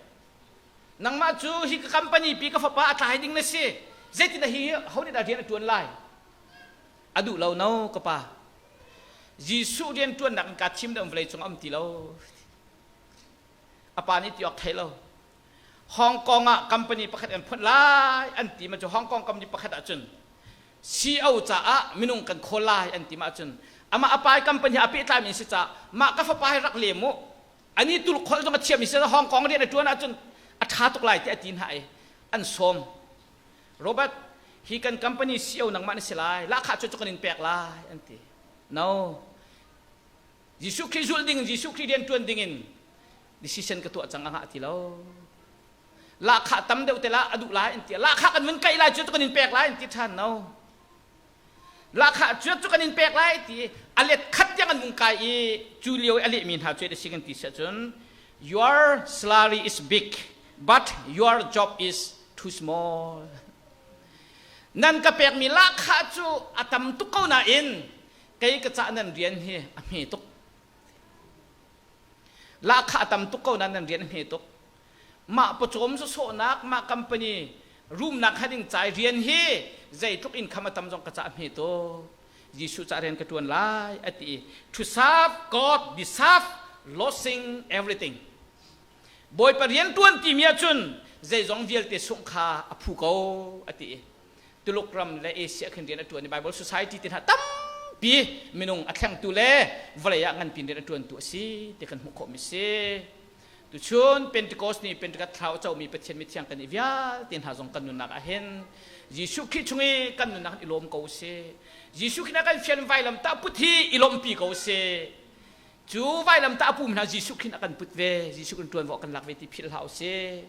Nangmah cu hi ka company pi ka fapa a tlai ding na si. Zeitindah hi ho nih dah rian a ṭuan lai? A duh lo no ka pa. Jesuh rian ṭuannak in kaa thim deuh vawlei cung a um ti lo. A pa nih ti awk thei lo. Hong Kong ah company pakhat an phunh lai an ti ma cu Hong Kong company pakhat ahcun CEO caah minung kan khawl lai an ti ma ahcun amah a pa company a pehtlaimi si caah mah ka fapa hi rak lem u ani tul khol zong a thiammi si Hong Kong rian a ṭuan ahcun a ṭha tuk lai ti a ti hna i an sawm Robert, hi kan company CEO nangmah na si lai. Lahkhah cu kan in pek lai an ti. No. Jesuh Khrih zulh ding, Jesuh Khrih rian ṭuan ding in decision ka tuah cang a ngah ti lo. Lahkhah tam deuh te la a duh lai an ti. Lahkhah kan vun kaih lai cu kan in pek lai an ti ṭhan. No. Lahkhah cu cu kan in pek lai ti a let khat tiang an vung kai i cu lio i a lehmi hna cu a si kan ti si ahcun your salary is big but your job is too small. Nan ka pekmi lahkhah cu a tam tuk ko nain kei ka cah nan rian hi a hme tuk. Lahkhah a tam tuk ko nain nan rian a hme tuk. Mah pawcawm sawsawhnak, mah company rumnak ha ding cai rian hi zeitluk income a tam zong ka cah hme tuk. Jesuh ca rian ka ṭuan lai a ti i to serve God deserve losing everything. Bawipa rian ṭuan timi ahcun zeizong vialte sungh kha a phu ko a ti i Tuluk ram le Asia khin rian a ṭuan i Bible Society te hna tampi minung a thlengtu le vawlei ah nganpin rian a ṭuantu a si ti kan hmuh khawhmi si. Tuchun Pentecost ni Pentecost thlau a comi Pathian mithiang kan i vialte hna zong kan nunnak ah hin Jesuh Khrih chung i kan nunnak i lawm ko sih. Jesuh Khrih na kan fian vailam tah put hi i lawmhpi ko sih. Cu vailam tah pum hna Jesuh Khrih a kan put ve. Jesuh kan ṭuanvo kan lak ve ti philh hlah usih.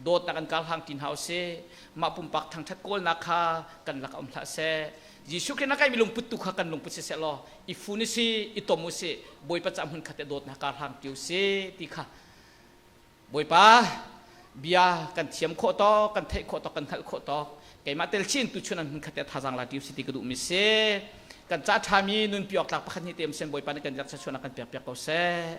Dawtnak kan karhlang ti hna usih. Mah pumpak thangṭhat kawlnak kha kan lak um hlah seh. Jesuh Khrih na kai mi lungput tu kha kan lungput siseh law i fun usih, i tom usih, Bawipa ca hmun khat te dawtnak karhlang ti usih ti kha Bawipa bia kan thiam khawh tawk, kan theih khawh tawk, kan hngalh khawh tawk keimah tel chin tu chun an hmun khat te thazaang la ti usih ti ka duh mi si. Kan ca ṭhami nunpi awk tlak pakhat hnih te um sen Bawipa nih kan rak chuan kan pek piak ko seh.